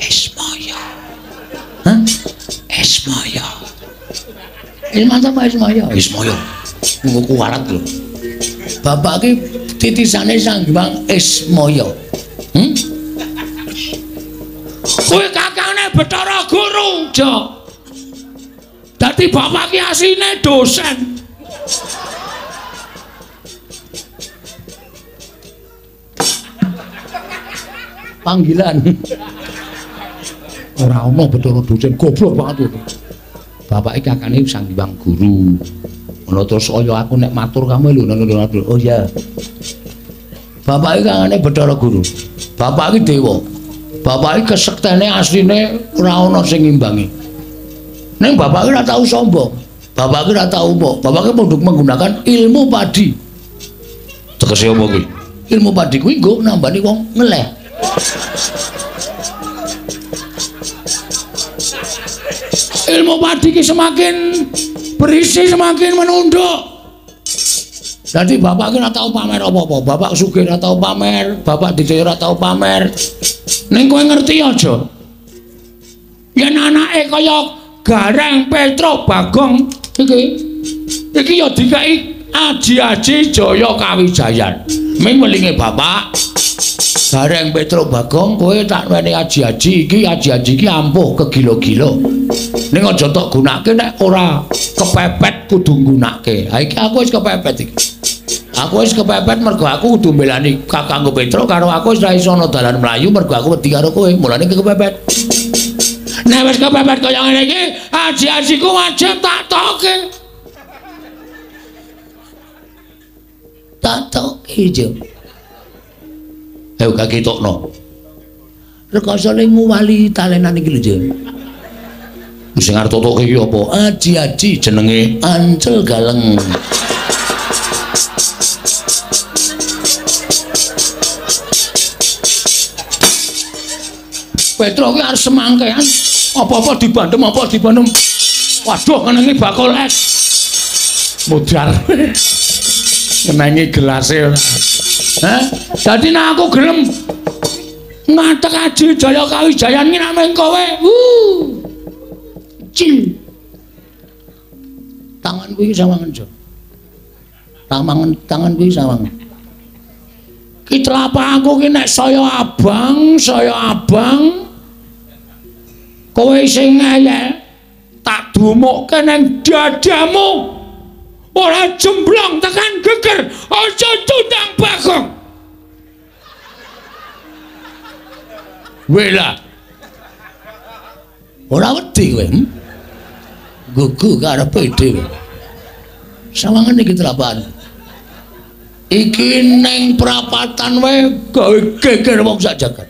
Ismaya. Hah? Ismaya. Ismanto apa Ismaya? Ismaya. Nggo kuwarat lho. Bapak ki titisane Sang Hyang Ismaya. Kuwi kakane Bathara Guru, Jo. Dadi bapak ki asline dosen. Panggilan. Ora ana Bathara dosen, goblok banget kuwi. Bapake kakane Sang Hyang Guru. Ngono terus kaya aku nek matur kamu lho ngono. Oh iya. Bapake kakane Bathara Guru. Bapak ki dewa. Bapak iki kesektene asline ora ana sing ngimbangi. Ning bapak iki ora tau sombong. Bapak iki ora tau apa. Bapak iki menggunakan ilmu padi. Tegese apa kuwi? Ilmu padi kuwi nggo nambani wong ngeleh. Ilmu padi ki semakin berisi semakin menunduk. Jadi bapak ki ora tau pamer apa-apa. Bapak sugih ora tau pamer, bapak dijaya ora tau pamer. Ning kowe ngerti aja. Yen anake kaya Gareng Petruk Bagong iki iki ya dikai aji-aji Jaya Kawijayan. Ming welinge bapak Gareng Petruk Bagong kowe tak wenehi aji-aji iki, aji-aji iki ampuh kegila-gila. Ning aja tok gunake nek ora kepepet kudu nggunake. Ha iki aku wis kepepet iki. Aku wis kepepet mergo aku kudu mbelani kakangku Petruk karo aku wis ra iso ana dalan mlayu mergo aku wedi karo kowe. Mulane iki kepepet. Nek wis kepepet kaya ngene iki, aji-ajiku wajib tak toke. Tak toke jo. Ayo kakitokno. Rekasane nguwali talenan iki lho, Jo. Sing arep totoke iki apa? Aji-aji jenenge Ancel Galeng. Petruk ki arep semangkean, apa-apa dibandem, apa dibandem. Waduh, ngenengi bakul es. Modar. Ngenengi gelase ora. Hah? Dadi nek aku gelem ngatek Aji Jaya Kawijayan ki nek mung kowe. Cil. Tanganku iki sawangen, Jo. Tanganku iki sawangen. Ki telapakku ki nek saya abang, saya abang. Kowe sing ngeyel tak dumukke nang dadamu. Ora jemblong tekan geger, aja tundang Bagong. Wela. Ora wedi kowe, Gugu karepe dhewe. Sawangan iki telapan. Iki ning prapatan wae gawe geger wong sak jagat.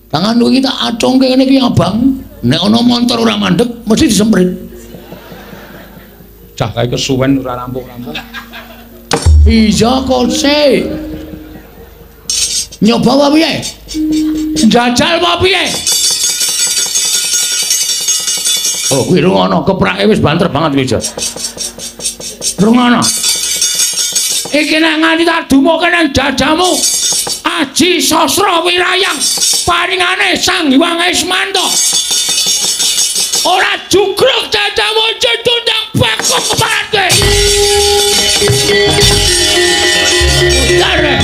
Tanganku iki tak acungke ngene iki abang, nek ana montor ora mandeg mesti disemprit. Cah kae kesuwen ora rampung-rampung. Iya kose. Nyoba apa piye? Njajal apa piye? Oh, kuwi rungono keprake wis banter banget kuwi, Jo. Rungono. Iki nek nganti tak dumuke nang dadamu Aji Sastra Wirayang paringane Sang Hyang Ismanto. Ora jugruk dadamu aja tundang Bagong keparane. Udare.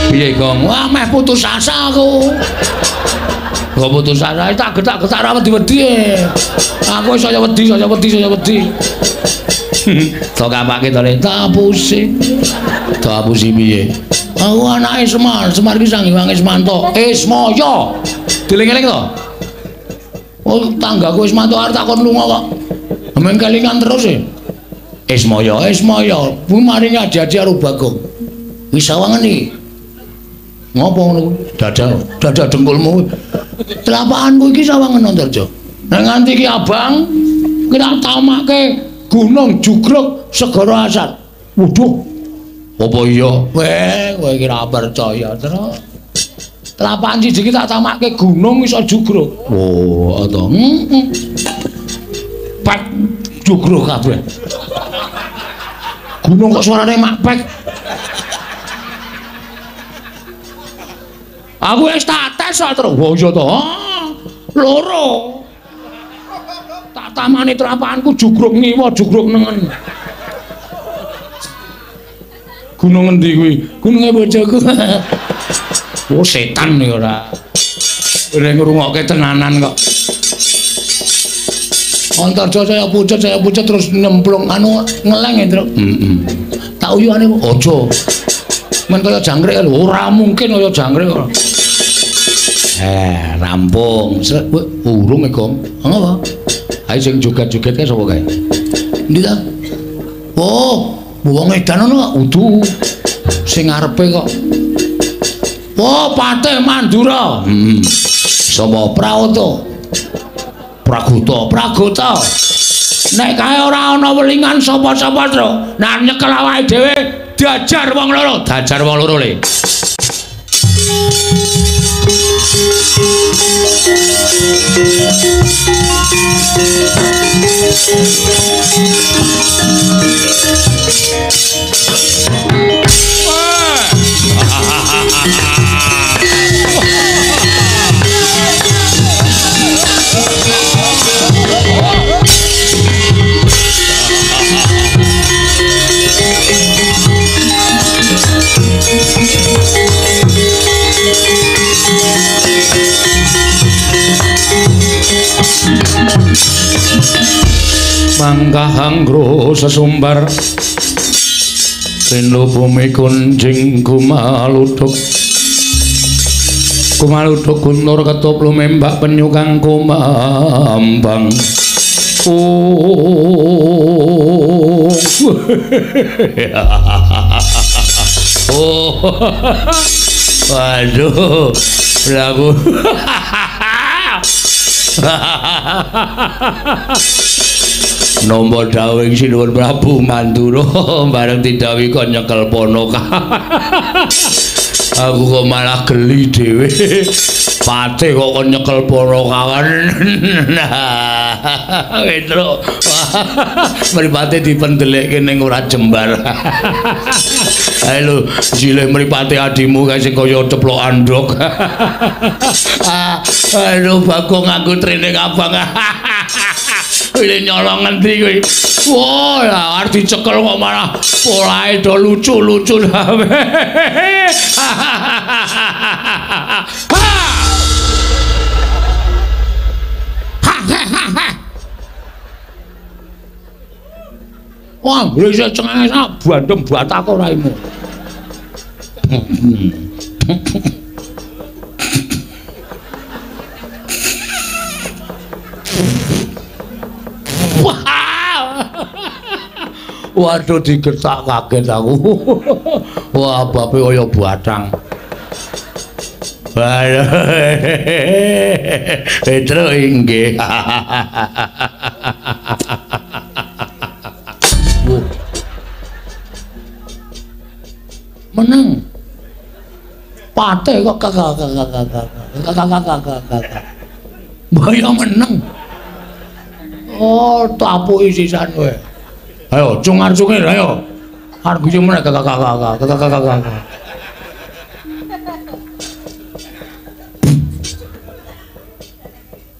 Piye, Gong? Wah, meh putus asa aku. Kok putus asa tak getak-getak ra wedi-wedi. Aku saya wedi, saya wedi, saya wedi. Tok kapake to, Le? Tak apusi. Tak apusi piye? Aku anake Semar, Semar iki Sang Hyang Ismanto. Ismaya. Dieling-eling to? Oh, tanggaku Ismanto arep takon lunga kok. Meng kelingan terus e. Ismaya, Ismaya, kuwi maringi aji-aji karo Bagong. Wis sawangen iki. Ngopo ngono kuwi? Dada, dada dengkulmu. Telapakanku iki sawangen Antarja. Nek nganti iki abang, ki tak tamake Gunung Jugruk Segara Asat. Waduh. Apa iya? Weh, kowe iki ora percaya, Tru. Telapakan siji iki tak tamake gunung iso jugruk. Oh, to. Heeh. Pek jugruk kabeh. Gunung kok suarane mak pek. Aku wis tak tes kok, Tru. Wah, iya to. Loro. Tak tamani telapakanku jugruk ngiwa, jugruk nengen. Gunung ngendi kuwi? Gununge bojoku. Oh, setan iki ora. Ora ngrungokke tenanan kok. Antarja saya pucet terus nyemplung anu ngeleng ya, Truk. Heeh. Tak uyuhane kok. Aja. Men kaya jangkrik lho, ora mungkin kaya jangkrik kok. Rampung. Urung e, Gong. Ngopo? Ayo sing joget-joget kae sapa kae? Endi ta? Oh, wong edan ngono kok. Udu. Sing ngarepe kok. Oh, Patih Mandura. Sapa Prawoto? Pragota, Pragota. Nek kae ora ana welingan sapa-sapa, Tru. Nek nyekel awake dhewe diajar wong loro, diajar wong loro le. Mangkahangro sesumbar rinu bumi kunjing kumaluduk kumaluduk guntur ketup lumembak penyu kang kumambang. Oh. Oh. Waduh, lagu. Nomor dawuh Sinuwun Prabu Mandura bareng didhawuhi kon nyekel ponoka. Aku kok malah geli dhewe. Patih kok kon nyekel ponoka. Petro. Mripate dipendelekke ning ora jembar. Ayo lho, silih mripate adimu kae sing kaya ceplok andhok. Aduh, Bagong nganggo trene abang. Kuwi nyolong ngendi kuwi? Wah, lah arep dicekel kok malah polahe do lucu-lucu. Wah, gresek cengenges bandem batako raimu. Waduh, digertak kaget aku. Wah, bape kaya batang. Petro inggih. Meneng. Patih kok kakak. Mbaya meneng. Oh, tapuki sisan kowe. Ayo, cungar-cungir ayo. Arep guyu meneh kakak.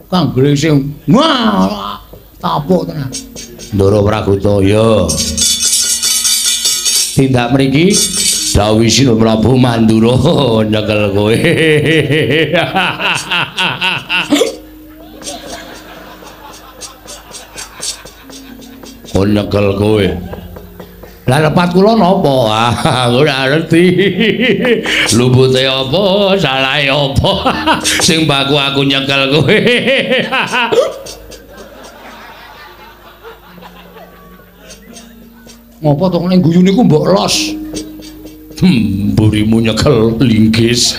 Kang gresing. Wah, tapuk tenan. Ndara Pragota, ya. Tindak mriki dawuh Sinuwun Prabu Mandura nyekel kowe. Kon nyekel kowe. Lah lepat kula napa? Ah, ora ngerti. Lupute apa, salahe apa? Sing baku aku nyekel kowe. Ngopo to ning guyu niku mbok los? Mburimu nyekel linggis.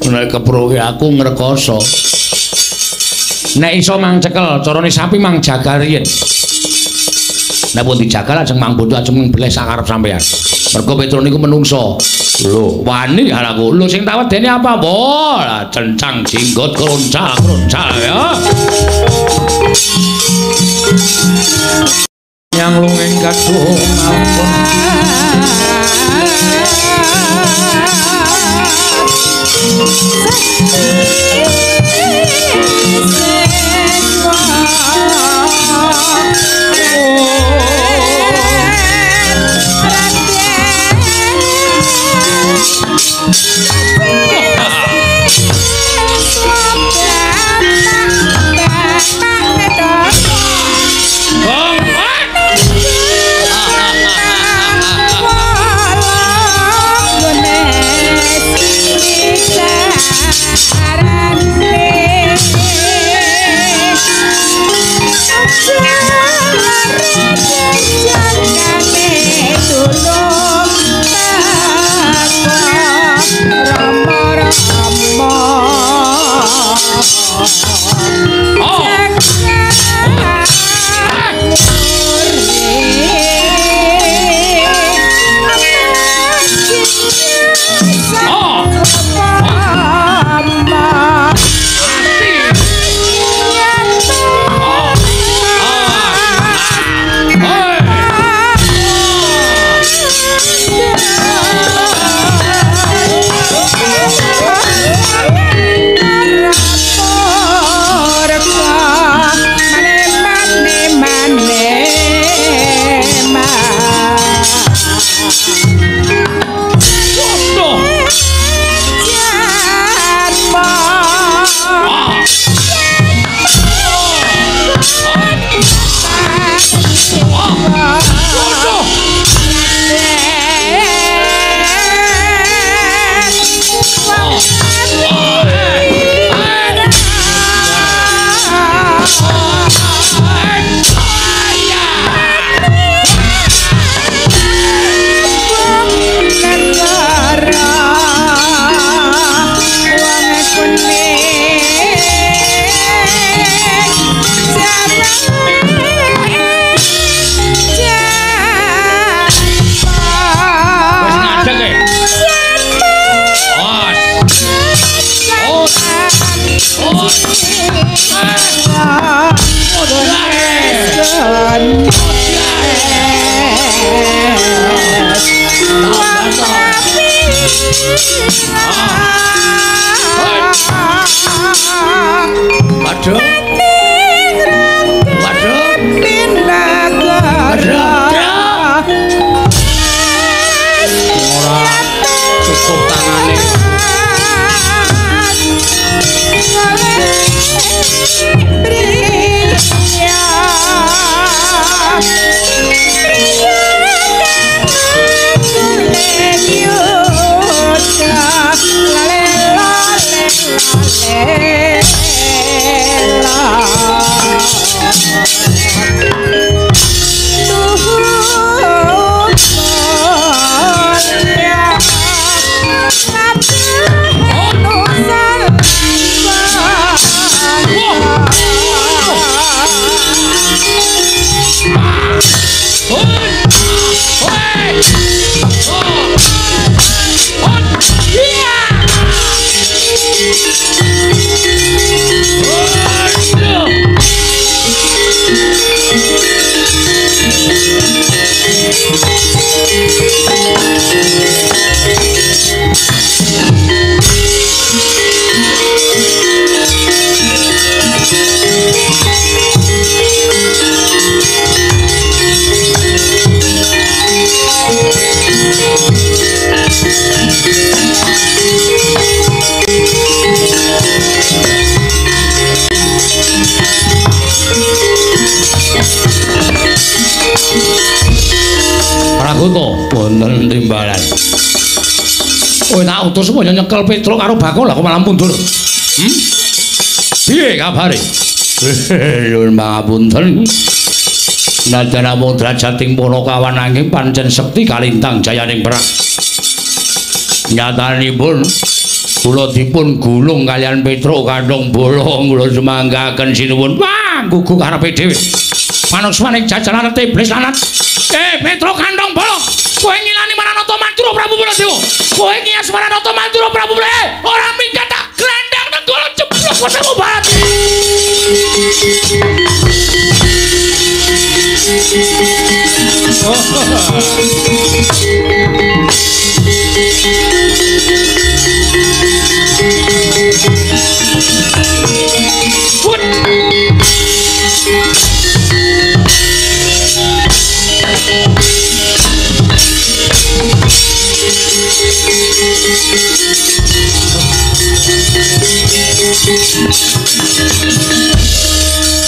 Nek keproke aku ngrekoso. Nek iso mang cekel, carane sapi mang jagal riyen. Nek pun dijagal ajeng mang bondo ajeng mbleh sakarep sampean. Mergo Petro niku menungso. Lho, wani aku. Lho sing tak wedeni apa? Wah, cencang jenggot kroncak-kroncak ya. Yang lungeng kadung ampun. Ara Waduh. Waduh. Ora cukup tangane. Pragoto wonten timbalan. Kowe tak utus supaya nyekel Petruk karo Bakul, lah kok malah mundur. Piye kabare? Nyuwun pangapunten. Najan namung drajating Punakawan nanging pancen sekti kalintang jayaning perang. Nyatanipun kula dipun gulung kalian Petruk kandhong bolong kula sumanggaken sinuwun. Wah, gugu karepe dhewe. Manusmaning jajaran iblis lanat. Petruk kandhong bolong, kowe ngilani Maranata Mandura Prabu Baladewa. Kowe ngiyas Maranata Mandura Prabu Baladewa. Ora minggat tak glendang nenggala jeblok kosamu barat.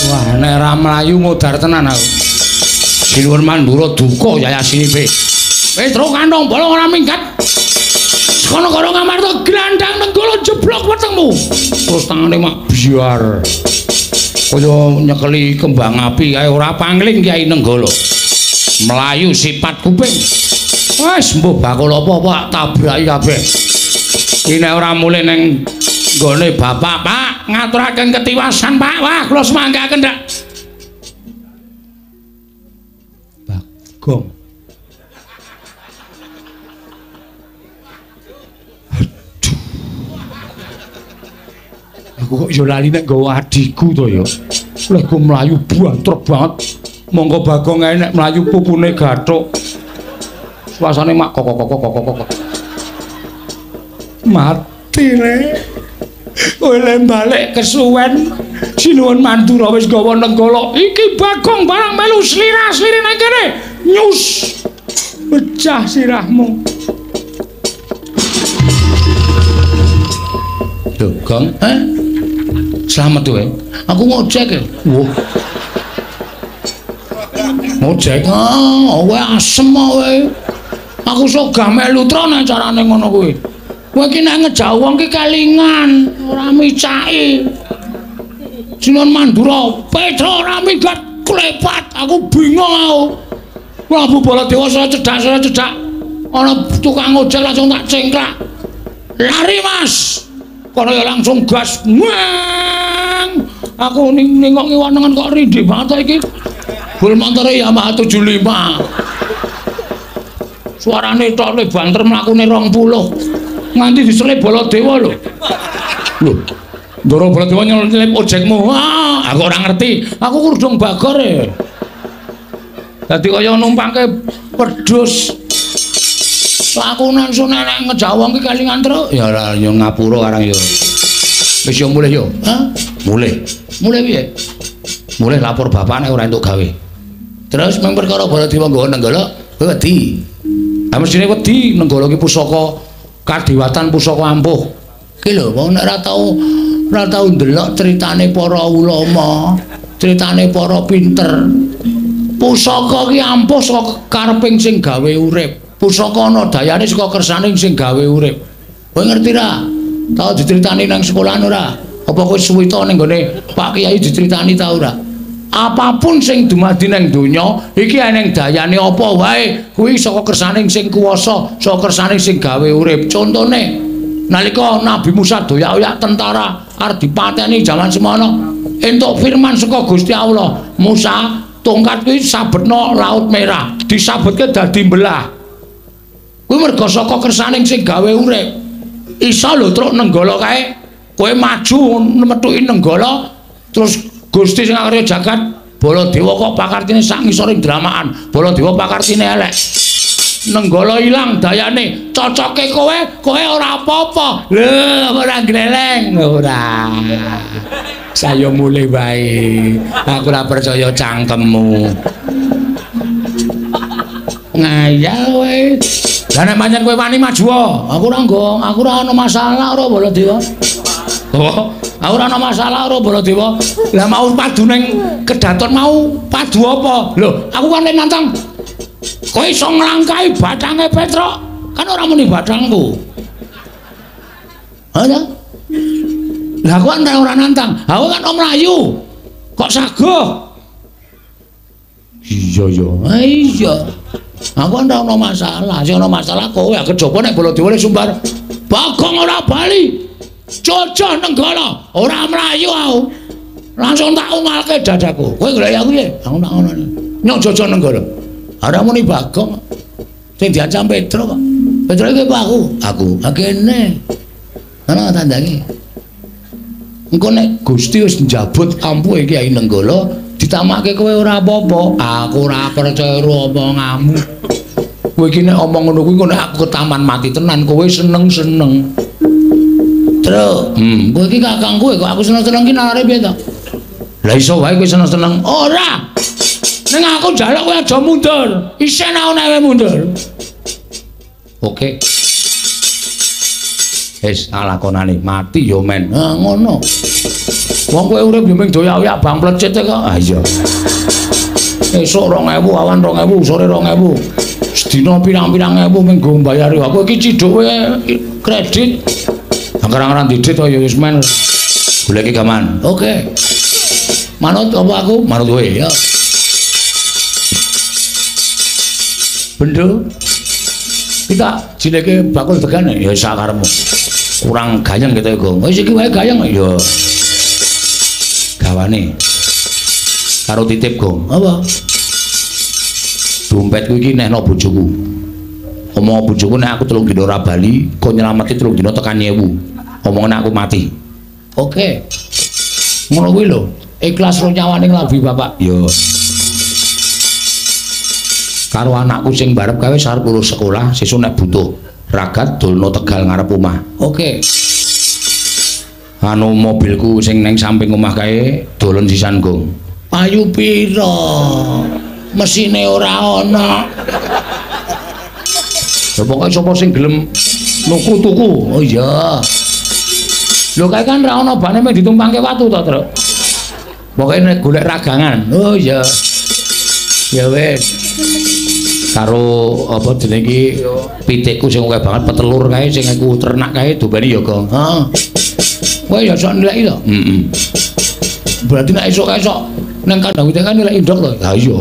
Wah, nek ra mlayu modar tenan aku. Sinuwun Mandura duka yayasinipe. Petruk kandhong bolong ora minggat. Kono karo Ngamarta glandang nenggala jeblok wetengmu. Terus tangane mak biar. Kaya nyekeli kembang api kae ora pangling Kyai Nenggala. Mlayu sipat kuping. Wis mbuh bakul apa Pak tabraki kabeh. Iki nek ora mulih ning nggone bapak, Pak, ngaturaken ketiwasan, Pak. Wah, kula semanggaken ndak. Bagong. Aduh. Aku kok yo lali nek nggawa adhiku to ya. Lha go mlayu banter banget. Monggo Bagong ae nek mlayu pupune gathuk. Suasane mak kok kok kok kok kok. Mati le. Kowe le balik kesuwen. Sinuwun Mandura wis gawa Nenggala. Iki Bagong barang melu slira-slire nang kene. Nyus. Pecah sirahmu. Lho, Gong, eh? Slamet kowe. Aku ngojek ya. Wah. Ngojek. Ah, kowe asem kowe. Aku sok gak melu trone carane ngono kuwi. Kowe iki nek ngejak wong ki kelingan, ora micaki. Sinuwun Mandura, Petruk ora minggat klepat, aku bingung aku. Prabu Baladewa saya cedak. Ana tukang ojek langsung tak cengklak. Lari, Mas. Kono ya langsung gas. Wang. Aku nengok ngiwanengan kok rindih banget iki. Bul montore Yamaha 75. Suarane tok le banter mlakune 20. Nganti diselip Baladewa lho. Lho, Ndara Baladewa nyelip ojekmu. Ah, aku ora ngerti. Aku kurdung bagor e. Dadi kaya numpangke wedhus. Lakunan sun nek ngejak wong ki kelingan truk. Ya ora yo ngapura karang yo. Wis yo mulih yo. Hah? Mulih. Mulih piye? Mulih lapor bapak nek ora entuk gawe. Terus mung perkara Baladewa nggawa Nenggala, kowe wedi. Ha mestine wedi, Nenggala ki pusaka kadewatan, pusaka ampuh. Ki lho, wong nek ora tau ndelok critane para ulama, critane para pinter. Pusaka ki ampuh saka kareping sing gawe urip. Pusaka ana dayane saka kersane sing gawe urip. Kowe ngerti ra? Tau diceritani nang sekolahan ora? Apa kowe suwita ning gone Pak Kiai diceritani ta ora? Apapun sing dumadi nang donya iki eneng dayane apa wae kuwi saka kersane sing kuwasa, saka kersane sing gawe urip. Contone nalika Nabi Musa doyak-oyak tentara arep dipateni jaman semono, entuk firman saka Gusti Allah, Musa, tongkat kuwi sabetno Laut Merah, disabetke dadi belah. Kuwi merga saka kersane sing gawe urip. Iso lho truk Nenggala kae, kowe maju methuki Nenggala terus Gusti sing akarya jagat Baladewa kok pakartine sak ngisoring dramaan, Baladewa pakartine elek. Nenggala ilang dayane, cocoke kowe, kowe ora apa-apa. Lho, ora gleleng, ora. Saya mulih wae. Aku ora percaya cangkemmu. Ngayal kowe. Lah nek pancen kowe wani maju, aku ora nggong, aku ora ana masalah ora Baladewa. Oh, aku ora ana masalah ora Baladewa. Lah mau padu ning kedaton mau padu apa? Lho, aku kan nantang. Kowe iso nglangkahi bathange Petruk, kan ora muni bathangku. Ha ya? Lah aku kan ora nantang. Aku kan om mlayu. Kok saguh? Iya ya. Ha iya. Aku kan ora ana masalah. Sing ana masalah kowe, kejaba nek Baladewa sumbar. Bagong ora bali. Jojoh Nenggala, ora mlayu aku. Langsung tak ungalke dadaku. Kowe golek aku piye? Aku tak ngono. Nyok jojoh Nenggala. Ora muni Bagong. Sing diancam Petruk kok. Petruk iki apa aku? Aku. Ha kene. Ana tandange. Engko nek Gusti wis njabut ampuhe Kyai Nenggala, ditamake kowe ora apa-apa. Aku ora percaya karo omonganmu. Kowe iki nek omong ngono kuwi engko nek aku ketaman mati tenan, kowe seneng-seneng. Truk, kowe iki kakangku kok aku seneng-seneng ki nalare piye to? Lah iso wae kowe seneng-seneng. Ora. Ning aku njaluk kowe aja mundur. Isin aku nek kowe mundur. Oke. Wis lakonane mati ya men. Ha ngono. Wong kowe urip yo mung doyak-oyak bang plecit kok. Ha iya. Esuk 2000, awan 2000, sore 2000. Sedina pirang-pirang ewu mung nggo mbayari. Aku iki ciduk kowe kredit. Angker-angkeran didit kok ya wis men. Goleki gaman. Oke. Manut apa aku? Manut kowe ya. Bendo. Kita jileke bakul degane ya sakarepmu. Kurang gayeng gitu ya, Gong. Wis iki wae gayeng ya. Gawane. Karo titip, Gong. Apa? Dompetku iki nehno bojoku. Omong bojoku nek aku 3 dina ora bali, kon nyelameti 3 dina tekan 1000. Omongane aku mati. Oke. Ngono kuwi lho. Ikhlas ro nyawane nglabi bapak. Ya. Karo anakku sing barep kae wis arep lulus sekolah, sesuk nek butuh ragat dolno Tegal ngarep omah. Oke. Anu mobilku sing neng samping omah kae dolen sisan, Gong. Payu pira? Mesine ora ana. Lha pokoke sapa sing gelem nuku tuku. Oh iya. Lho kae kan ra ana bane mek ditumpangke watu to, Truk. Pokoke nek golek ragangan. Oh iya. Ya wis. Karo apa jenenge iki pitikku sing akeh banget petelur kae sing aku ternak kae dobeni ya, Gong. Heeh. Kowe ya sok nilai to? Heeh. Berarti nek esuk kae sok nang kandang pitik kan nilai indok to? Ha iya.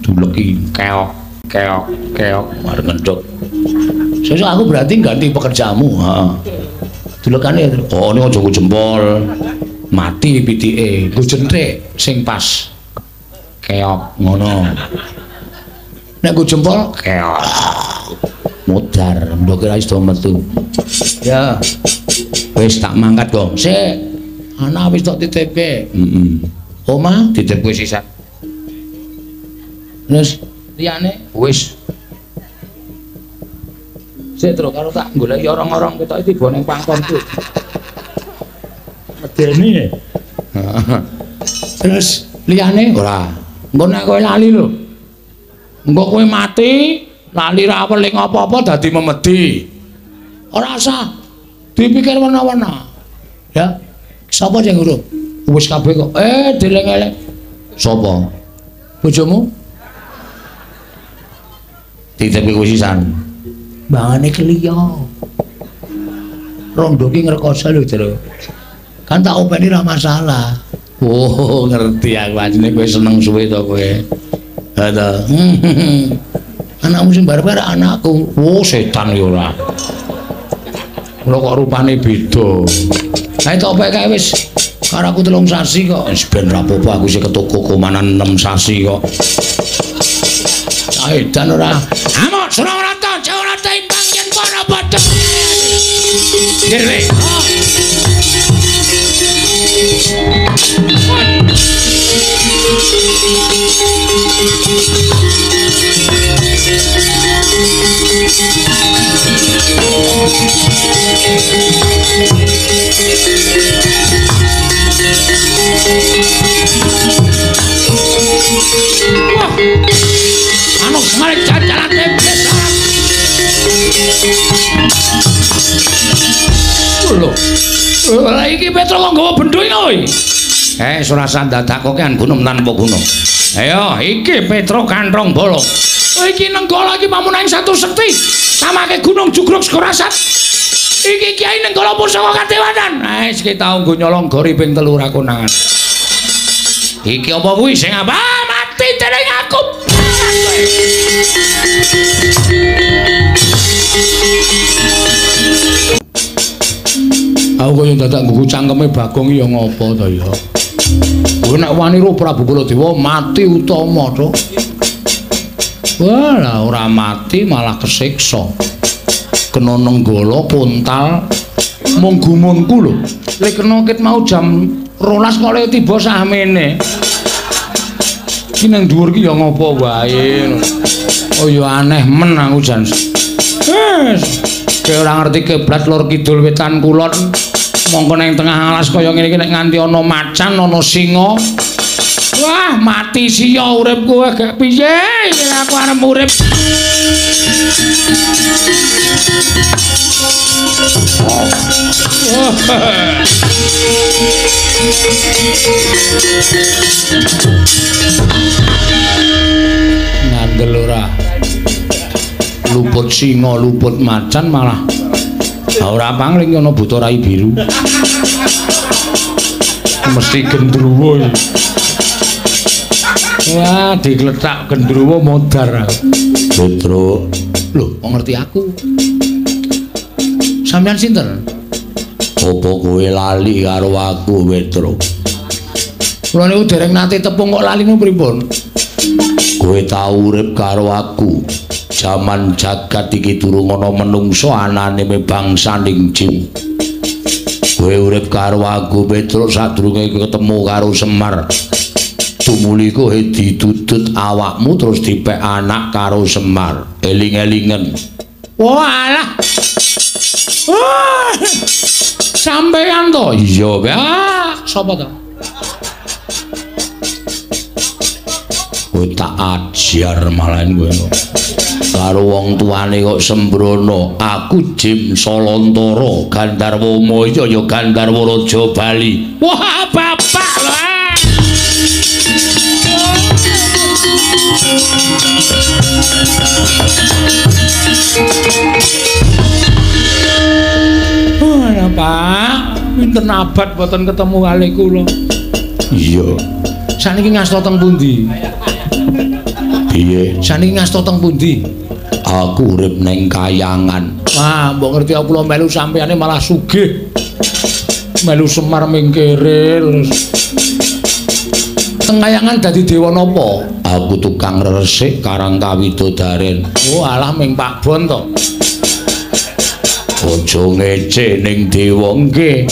Duleki keok keok keok arep ngendok. Sesuk aku berarti ganti pekerjaanmu. Heeh. Dulekane ya, Truk. Oh, ini aja nggo jempol. Mati pitike, nggo jenthik sing pas. Keok ngono. Nek nggo jempol keok. Modar, mbok kira iso metu. Ya. Wis tak mangkat, Gong. Sik. Anak wis tok titipke. Heeh. Omah titipke sisan. Terus liyane wis. Sik tro karo tak goleki orang-orang ketoke tiba ning pangkonku. Medeni. Terus liyane ora. Engko nek kowe lali lho. Engko kowe mati, lali ra weling apa-apa dadi memedi. Ora usah dipikir warna-warna. Ya. Sapa sing urip? Wis kabeh kok. Dileng-eleng. Sapa? Bojomu? Titipke kowe sisan. Bangane kliya. Rondo ki ngrekoso lho, Jero. Kan tak openi ra masalah. Oh, ngerti aku ajine kowe seneng suwe to kowe. Ha ta. Anakmu sing barep karo anakku. Oh, setan ya ora. Kula kok rupane beda. Kae tok opek kae wis karo aku 3 sasi kok. Wis ben ra apa-apa aku sing ketoko komanan 6 sasi kok. Cah edan ora. Amok Surawarata, Jawarata imbang yen para padha. Nggih. Wah. Anu semare jajaran iblis. Lho. Lah iki Petro kok nggawa bendho iki kowe? Surasan dadak kokean gunung tanpa guna. Ayo, iki Petro kanthong bolong. Iki Nenggala iki pamunaing satu sekti. Samake gunung jugruk Sekorasat. Iki Kyai Nenggala pusaka kadewanan. Wis iki tau nggo nyolong gori ping 3 ra konangan. Iki apa kuwi sing apa? Mati dening aku. Aku kaya dadak nggugu cangkeme Bagong ya ngopo to ya. Kowe nek wani ro Prabu Baladewa mati utama to. Wah, lah ora mati malah kesiksa. Kena Nenggala kontal mung gumunku lho. Lek kena ket mau jam 12 kok le tiba sahmene. Iki nang dhuwur ki ya ngopo wae. Oh ya aneh men aku jan. Wes, kowe ora ngerti kiblat lor kidul wetan kulon. Mongko nang tengah alas kaya ngene iki nek nganti ana macan, ana singa. Wah, mati sia urip kowe gak piye iki aku arep urip. Ngandel ora. Luput singa, luput macan malah ora pangling ana buta rai biru. Mesti gendruwo iki. Wah, digletak gendruwo modar. Petro, lho, kok ngerti aku? Sampeyan sinten? Apa kowe lali karo aku, Petro? Kula niku dereng nate tepung kok lali niku pripun? Kowe tau urip karo aku. Jaman jagat iki durung ana menungsa anane bangsaning jin. Kowe urip karo aku, Petro, sadurunge ketemu karo Semar. Tumuli kowe ditutut awakmu terus dipek anak karo Semar. Eling-elingen. Walah. Wah. Sampeyan to? Iya, Pak. Sapa to? Kowe tak ajar malahan kowe. Karo wong tuane kok sembrono. Aku Jim Solontara, Gandharwa Maya ya Gandharwa Raja Bali. Wah, bapak lho. Oh, Pak, pinten abad boten ketemu kali kula. Iya. Saniki ngasta teng pundi? Piye? Saniki ngasta teng pundi? Aku urip ning kayangan. Wah, mbok ngerti aku kula melu sampeyane malah sugih. Melu Semar mingkire terus. Teng kayangan dadi dewa napa? Aku tukang resik karang kawidodaren. Oh, alah ming Pak Bon to. Aja ngece ning dewa nggih.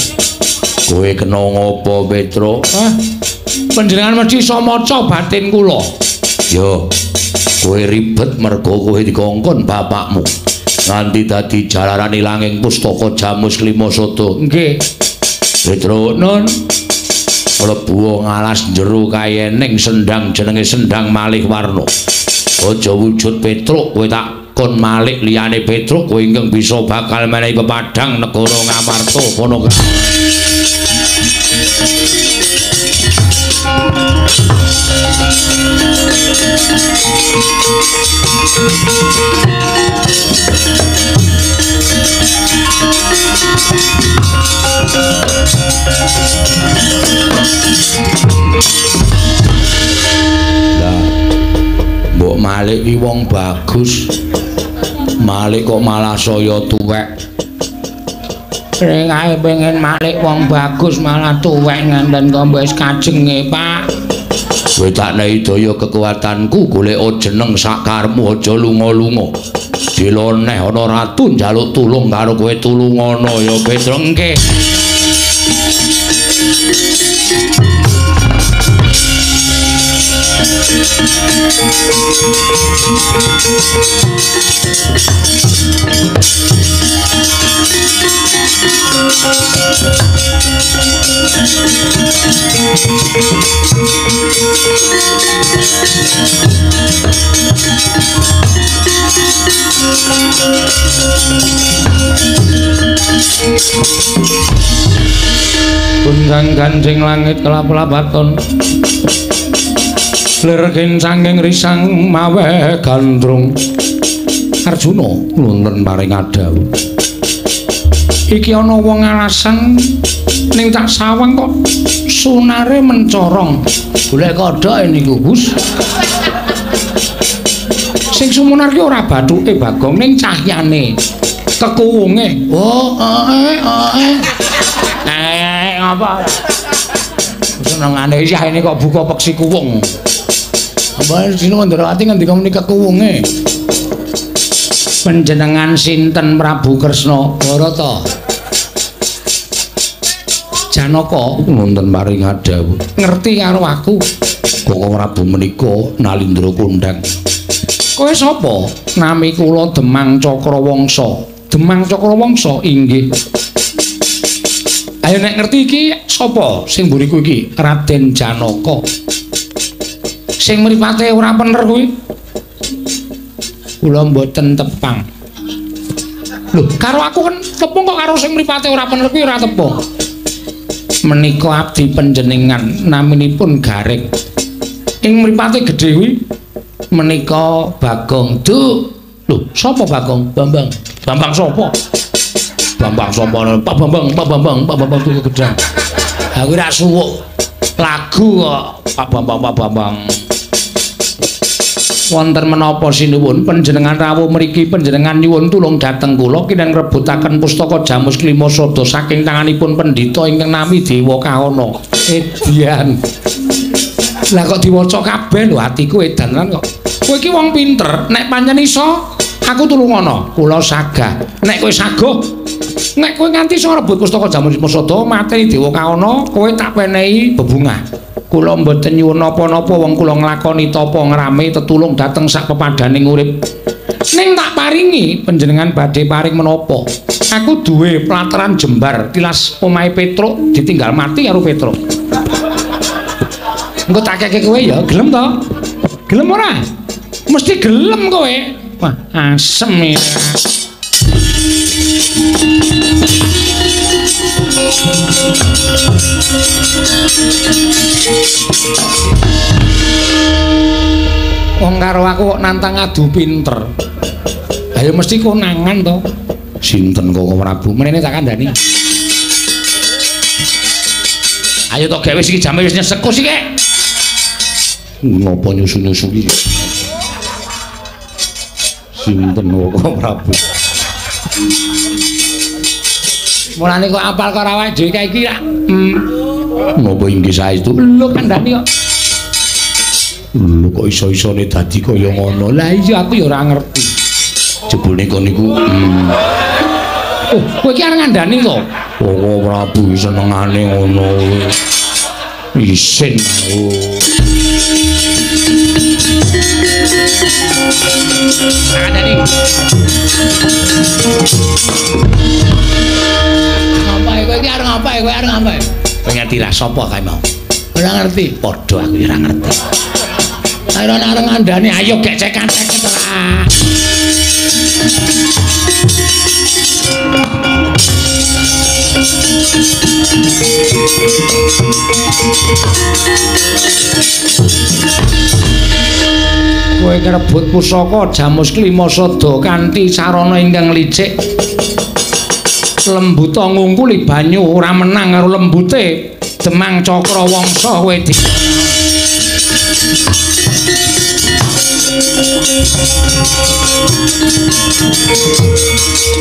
Kowe kena ngopo, Petruk? Hah? Panjenengan mesti iso maca batin kula. Yo. Kowe ribet mergo kowe dikongkon bapakmu nganti dadi jalaran ilanging pustaka Jamus Klima Sada. Nggih. Petruk, nun. Mlebu ngalas jero kayening sendang jenenge Sendang Malih Warna. Aja wujud Petruk, kowe tak kon malik liyane Petruk, kowe ingkang bisa bakal menehi pepadhang negara Ngamarta kono. Lah, mbok malik ki wong bagus. Malik kok malah saya tuwek. Ring ae pengen malik wong bagus malah tuwek nganten kok wis kajenge, Pak. Kowe tak nehi daya kekuatanku golek jeneng sakarmu aja lunga-lunga. Diloneh ana ratu njaluk tulung karo kowe tulungono ya Petruk. Nggih. Gunjang ganjing langit kelap-lapaton lerkin sangking risang maweh gandrung. Arjuna nuwun paring adhawuh. Iki ana wong alasan ning tak sawang kok sunare mencorong. Golek kodhok niku, Gus. Sing sumunar ki ora bathuke Bagong ning cahyane, kekuwunge. Oh, ngapa? Senengane yahene kok buka peksi kuwung. Apa dina Ndrawati ngendika muni kekuwunge? Panjenengan sinten Prabu Kresna? Barata. Janaka Wonten paring adhawuh. Ngerti karo aku. Koko Prabu menika Nalindra kondhang. Kowe sapa? Nami kula Demang Cakrawangsa. Demang Cakrawangsa inggih. Ayo nek ngerti iki sapa sing mburiku iki? Raden Janaka. Sing mripate ora pener kuwi. Kula mboten tepang. Lho, karo aku kan tepung kok karo sing mripate ora pener kuwi ora tepung. Menika abdi panjenengan naminipun Gareng. Ing mripate gedhe kuwi menika Bagong. Duk. Lho, sapa Bagong? Bambang. Bambang sapa? Bambang sapa? Pak Bambang, Pak Bambang, Pak Bambang tuku gedang. Aku ora suwuk lagu kok Pak Bambang, Pak Bambang. Wonten menapa sinuwun panjenengan rawuh mriki panjenengan nyuwun tulung dhateng kula kinten ngrebutaken pustaka Jamus Klima Sada saking tanganipun pendhita ingkang nami Dewa Kahana. Edian. Lah kok diwaca kabeh lho atiku edan lan kok. Kowe iki wong pinter, nek pancen iso aku tulungono. Kula sagah. Nek kowe saguh, nek kowe nganti iso rebut pustaka Jamus Klima Sada mateni Dewa Kahana, kowe tak penehi bebungah. Kula mboten nyuwun napa-napa wong kula nglakoni tapa ngrame tetulung dhateng sak pepadaning urip. Ning tak paringi panjenengan badhe paring menapa? Aku duwe plataran jembar tilas omahe Petruk ditinggal mati karo Petruk. Engko tak keke kowe ya, gelem to? Gelem ora? Mesti gelem kowe. Wah, asem ya. Wong karo aku kok nantang adu pinter. Ayo mesti konangan to. Sinten Koko Prabu? Menene tak kandhani. Ayo to gawe wis iki jame wis nyesekus iki. Ngopo nyusu-nyusu iki? Sinten Koko Prabu? Mulane kok apal karo awake dhewe kae iki rak. Ngopo inggih saestu? Lho kandhani kok. Lho kok iso-isone dadi kaya ngono. Lah iya aku ya ora ngerti. Jebule kon niku Oh, kowe iki arep ngandani to? Oh, Prabu senengane ngono. Isin aku. Ngandani. Ngapa kowe iki arep ngapa? Kowe arep ngapa? Kowe ngerti ra sapa kae mau? Ora ngerti. Padha aku ora ngerti. Ayo arep ngandani, ayo gek cekan-ceket ora. Kowe ngrebut pusaka Jamus Klima Sada kanthi sarana ingkang licik. Lembuta ngungkuli banyu ora menang karo lembute Demang Cakrawangsa kowe di.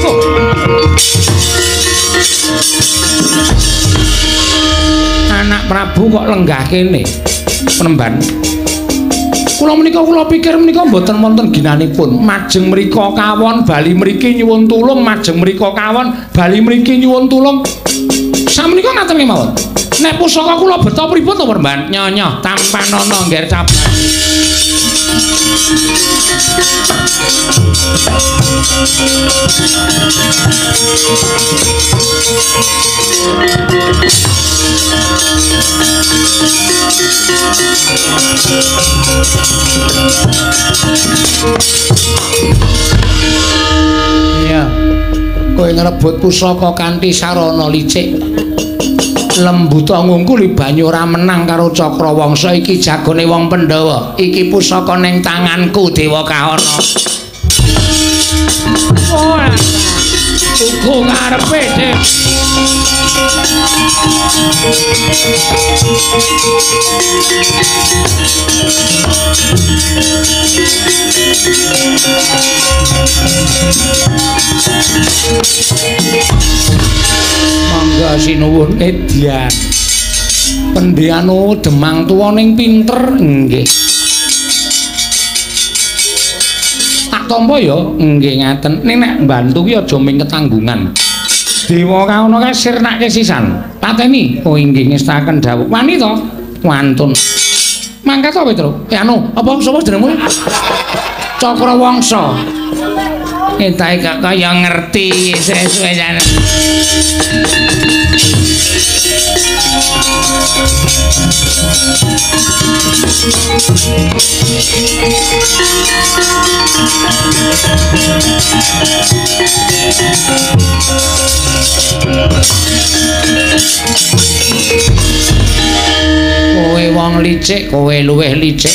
Oh. Anak Prabu kok lenggah kene penemban. Kula menika kula pikir menika mboten wonten ginanipun. Majeng mriko kawon bali mriki nyuwun tulung, majeng mriko kawon bali mriki nyuwun tulung. Samenika ngaten kemawon. Nek pusaka kula beto pripun to Peremban? Nyonya tampanana ngger cabang. Iya. Kowe ngrebut pusaka kanthi sarana licik. Lembuta ngungkuli banyu ora menang karo Cakrawangsa iki jagone wong Pandhawa. Iki pusaka ning tanganku Dewa Kahana. Ora. Uga ngarepe, Dik. Mangga sinuwun edyan. Pendhiyanu Demang tuwa ning pinter nggih. Tak tampa ya nggih ngaten. Ning nek mbantu ki aja ming ketanggungan. Dewa Kahana kae sirnake sisan. Pateni. Oh inggih ngestaken dawuh. Wani to? Wantun. Mangkat to, Petro? Anu, apa sapa jenengmu? Cakrawangsa. Entahe gak kaya ngerti sesuwe jane. Kowe wong licik, kowe luwih licik.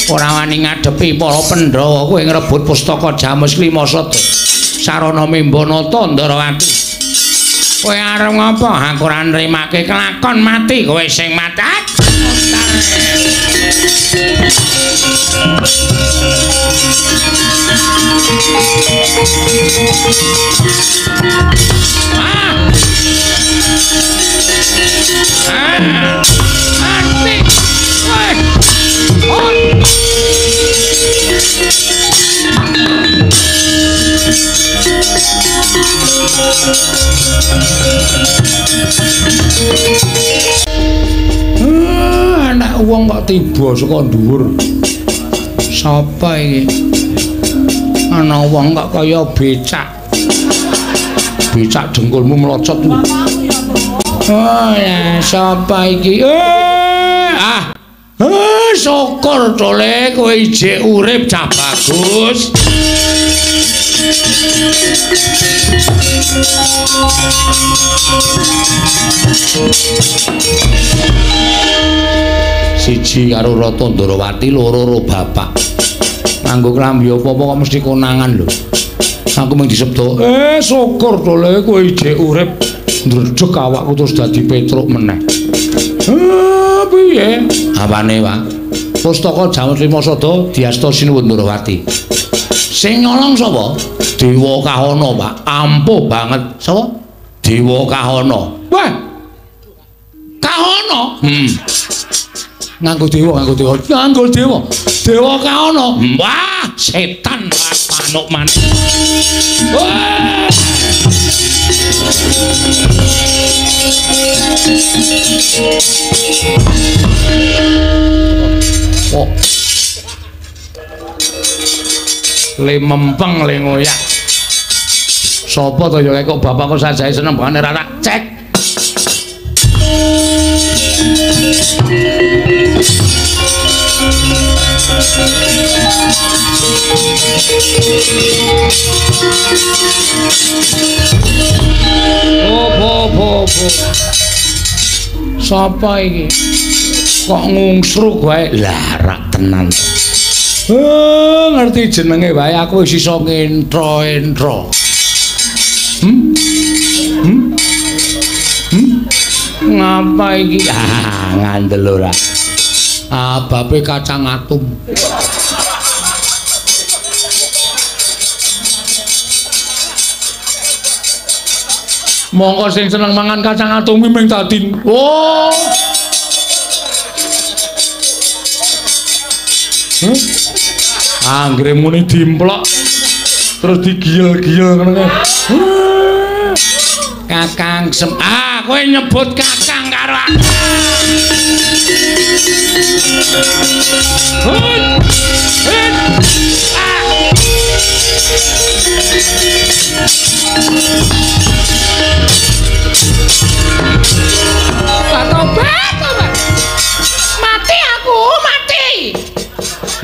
Ora wani ngadepi para Pandhawa, kowe ngrebut pustaka Jamus Klima Sada. Sarana Mimbanata Ndarawati. Kowe arep ngapa? Aku ora nrimake kelakon mati kowe sing mati. Ah! Ah! Mati! Woi! Anak wong kok tiba saka dhuwur. Sapa iki? Ana wong kok kaya becak. Becak dengkulmu mlocot. Oh ya, sapa iki? Ah. Syukur tole kowe ijik urip cah bagus. Siji karo Rata Ndarawati, loro ro bapak. Nganggo klambi apa-apa kok mesti konangan lho. Aku mung disebut, syukur tole kowe ijik urip. Ndredeg awakku terus dadi Petruk meneh. Piye? Apane, Pak? Pustaka Jamus Lima Sada diasta Sinuwun Ndarawati. Sing nyolong sapa? Dewa Kahana, Pak. Ampuh banget. Sapa? Dewa Kahana. Wah. Kahana? Nganggo dewa, nganggo dewa. Nganggo dewa. Dewa Kahana. Wah, setan manuk manuk. Wah. Oh. Le mempeng le ngoyak. Sopo to ya kok bapakku sajae seneng banget ora tak cek. Opo. Sapa iki? Kok ngungsruk wae? Lah rak tenan. Ngerti jenenge wae aku wis iso ngentro-entro. Ngapa iki? Ah, ngandel ora. Ababe kacang atum. Mongko sing seneng mangan kacang atum ki ming tadin. Oh. Anggere muni dimplok terus digiyel-giyel ngono kae. Kakang sem ah kowe nyebut kakang karo aku. Tobat, tobat. Mati aku, mati.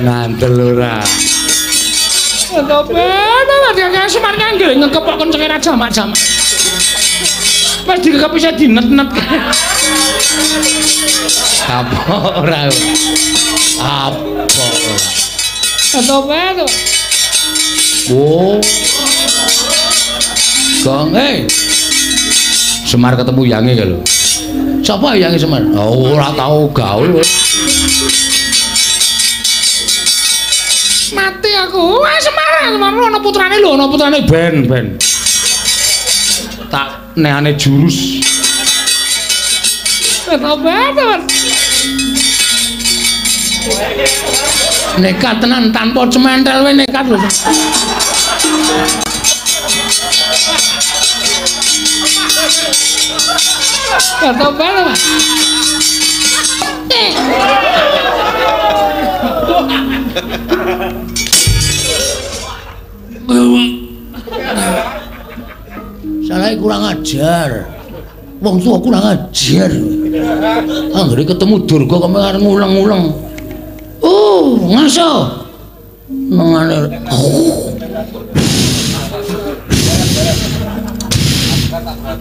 Ngandel ora. Tobat, tobat kakang Semar nganggere ngekepok kencenge ra jamak-jamak. Pas dikekep bisa dinet-net. Apa ora? Apa ora? Tobat, tobat. Oh. Gong, Semar ketemu yange lho. Sapa yange Semar? Oh, ora tau gaul. Mati aku. Wah, Semar, Semar ana putrane lho, ana putrane ben. Tak neane jurus. Tobat, tobat. Nekat tenan tanpa cementel we nekat lho. Tobat, tobat. Salah kurang ajar. Wong tua kurang ajar. Anggere ketemu Durga kok arep ngulang-ngulang. Oh, ngaso. Nengane.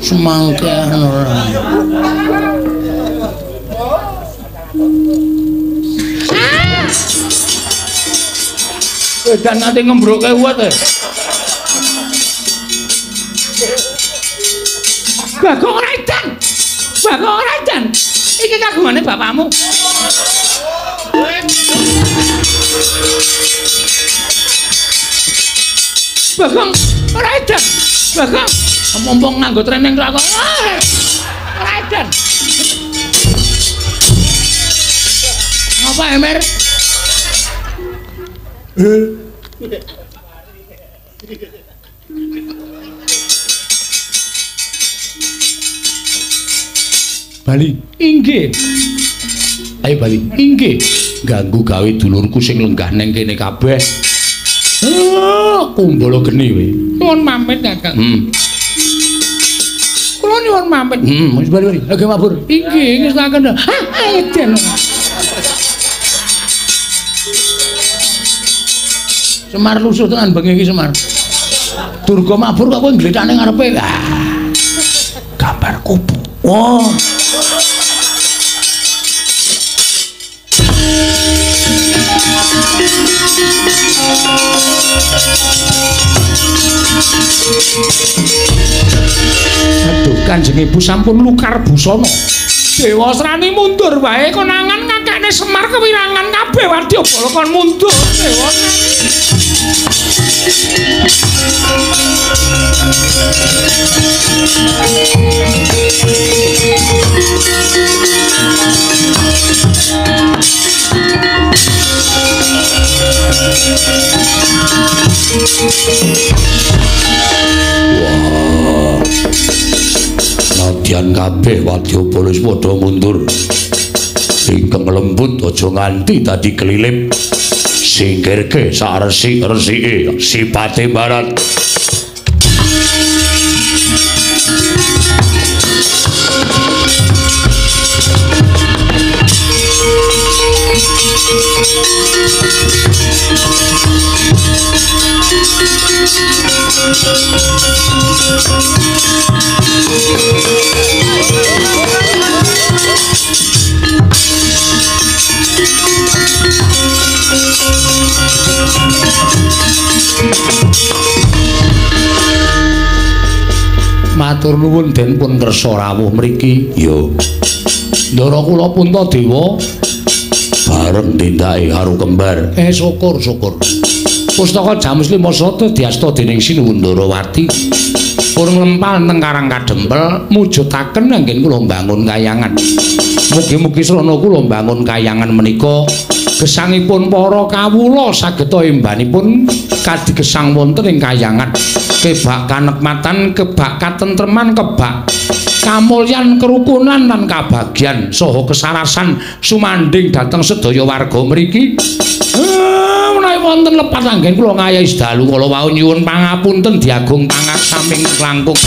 Semangkean ora. Edan nganti ngembrukke uwat e. Bagong ora edan. Bagong ora edan. Iki kagungane bapakmu. Bagong ora edan. Bagong mumpung nganggo treneng kok. Ora edan. Ngapa Emer? Bali. Inggih. Ayo bali. Inggih. Ganggu gawe dulurku sing lenggah neng kene kabeh. Kumbala geni kowe. Nyuwun pamit, Kakang. Kula nyuwun pamit. Wis bali bali. Oke mabur. Inggih, ngestaken. Hah, edan. Semar lusuh tenan bengi iki Semar. Durga mabur kok kowe nglethakne ngarepe. Ah. Gambar kupu. Wah. Aduh, Kanjeng Ibu sampun lukar busana. Dewasrani mundur wae konangan kakakne Semar kewirangan kabeh wadyabala kon mundur Dewasrani. Wah. Dumadian kabeh wadyabala wis padha mundur. Ingkang lembut aja nganti dadi kelilip. Singkirke sak resik-resike sipate barat. Matur nuwun den pun kersa rawuh mriki. Yo. Ndara kula Puntadewa bareng tindake karo kembar. Syukur syukur. Pustaka Jamus Lima Sata diasta dening Sinuwun Ndarawati. Pun nglempal teng Karang Kadempel mujudaken anggen kula mbangun kayangan. Mugi-mugi srana kula mbangun kayangan menika gesangipun para kawula sageta embanipun kadigesang wonten ing kayangan. Kebak kanekmatan, kebak katentreman, kebak kamulyan, kerukunan lan kabagyan saha kesarasan sumandhing dhateng sedaya warga mriki. Menawi wonten lepat anggen kula ngayahi sedalu kala wau nyuwun pangapunten diagung pangaksaming langkung.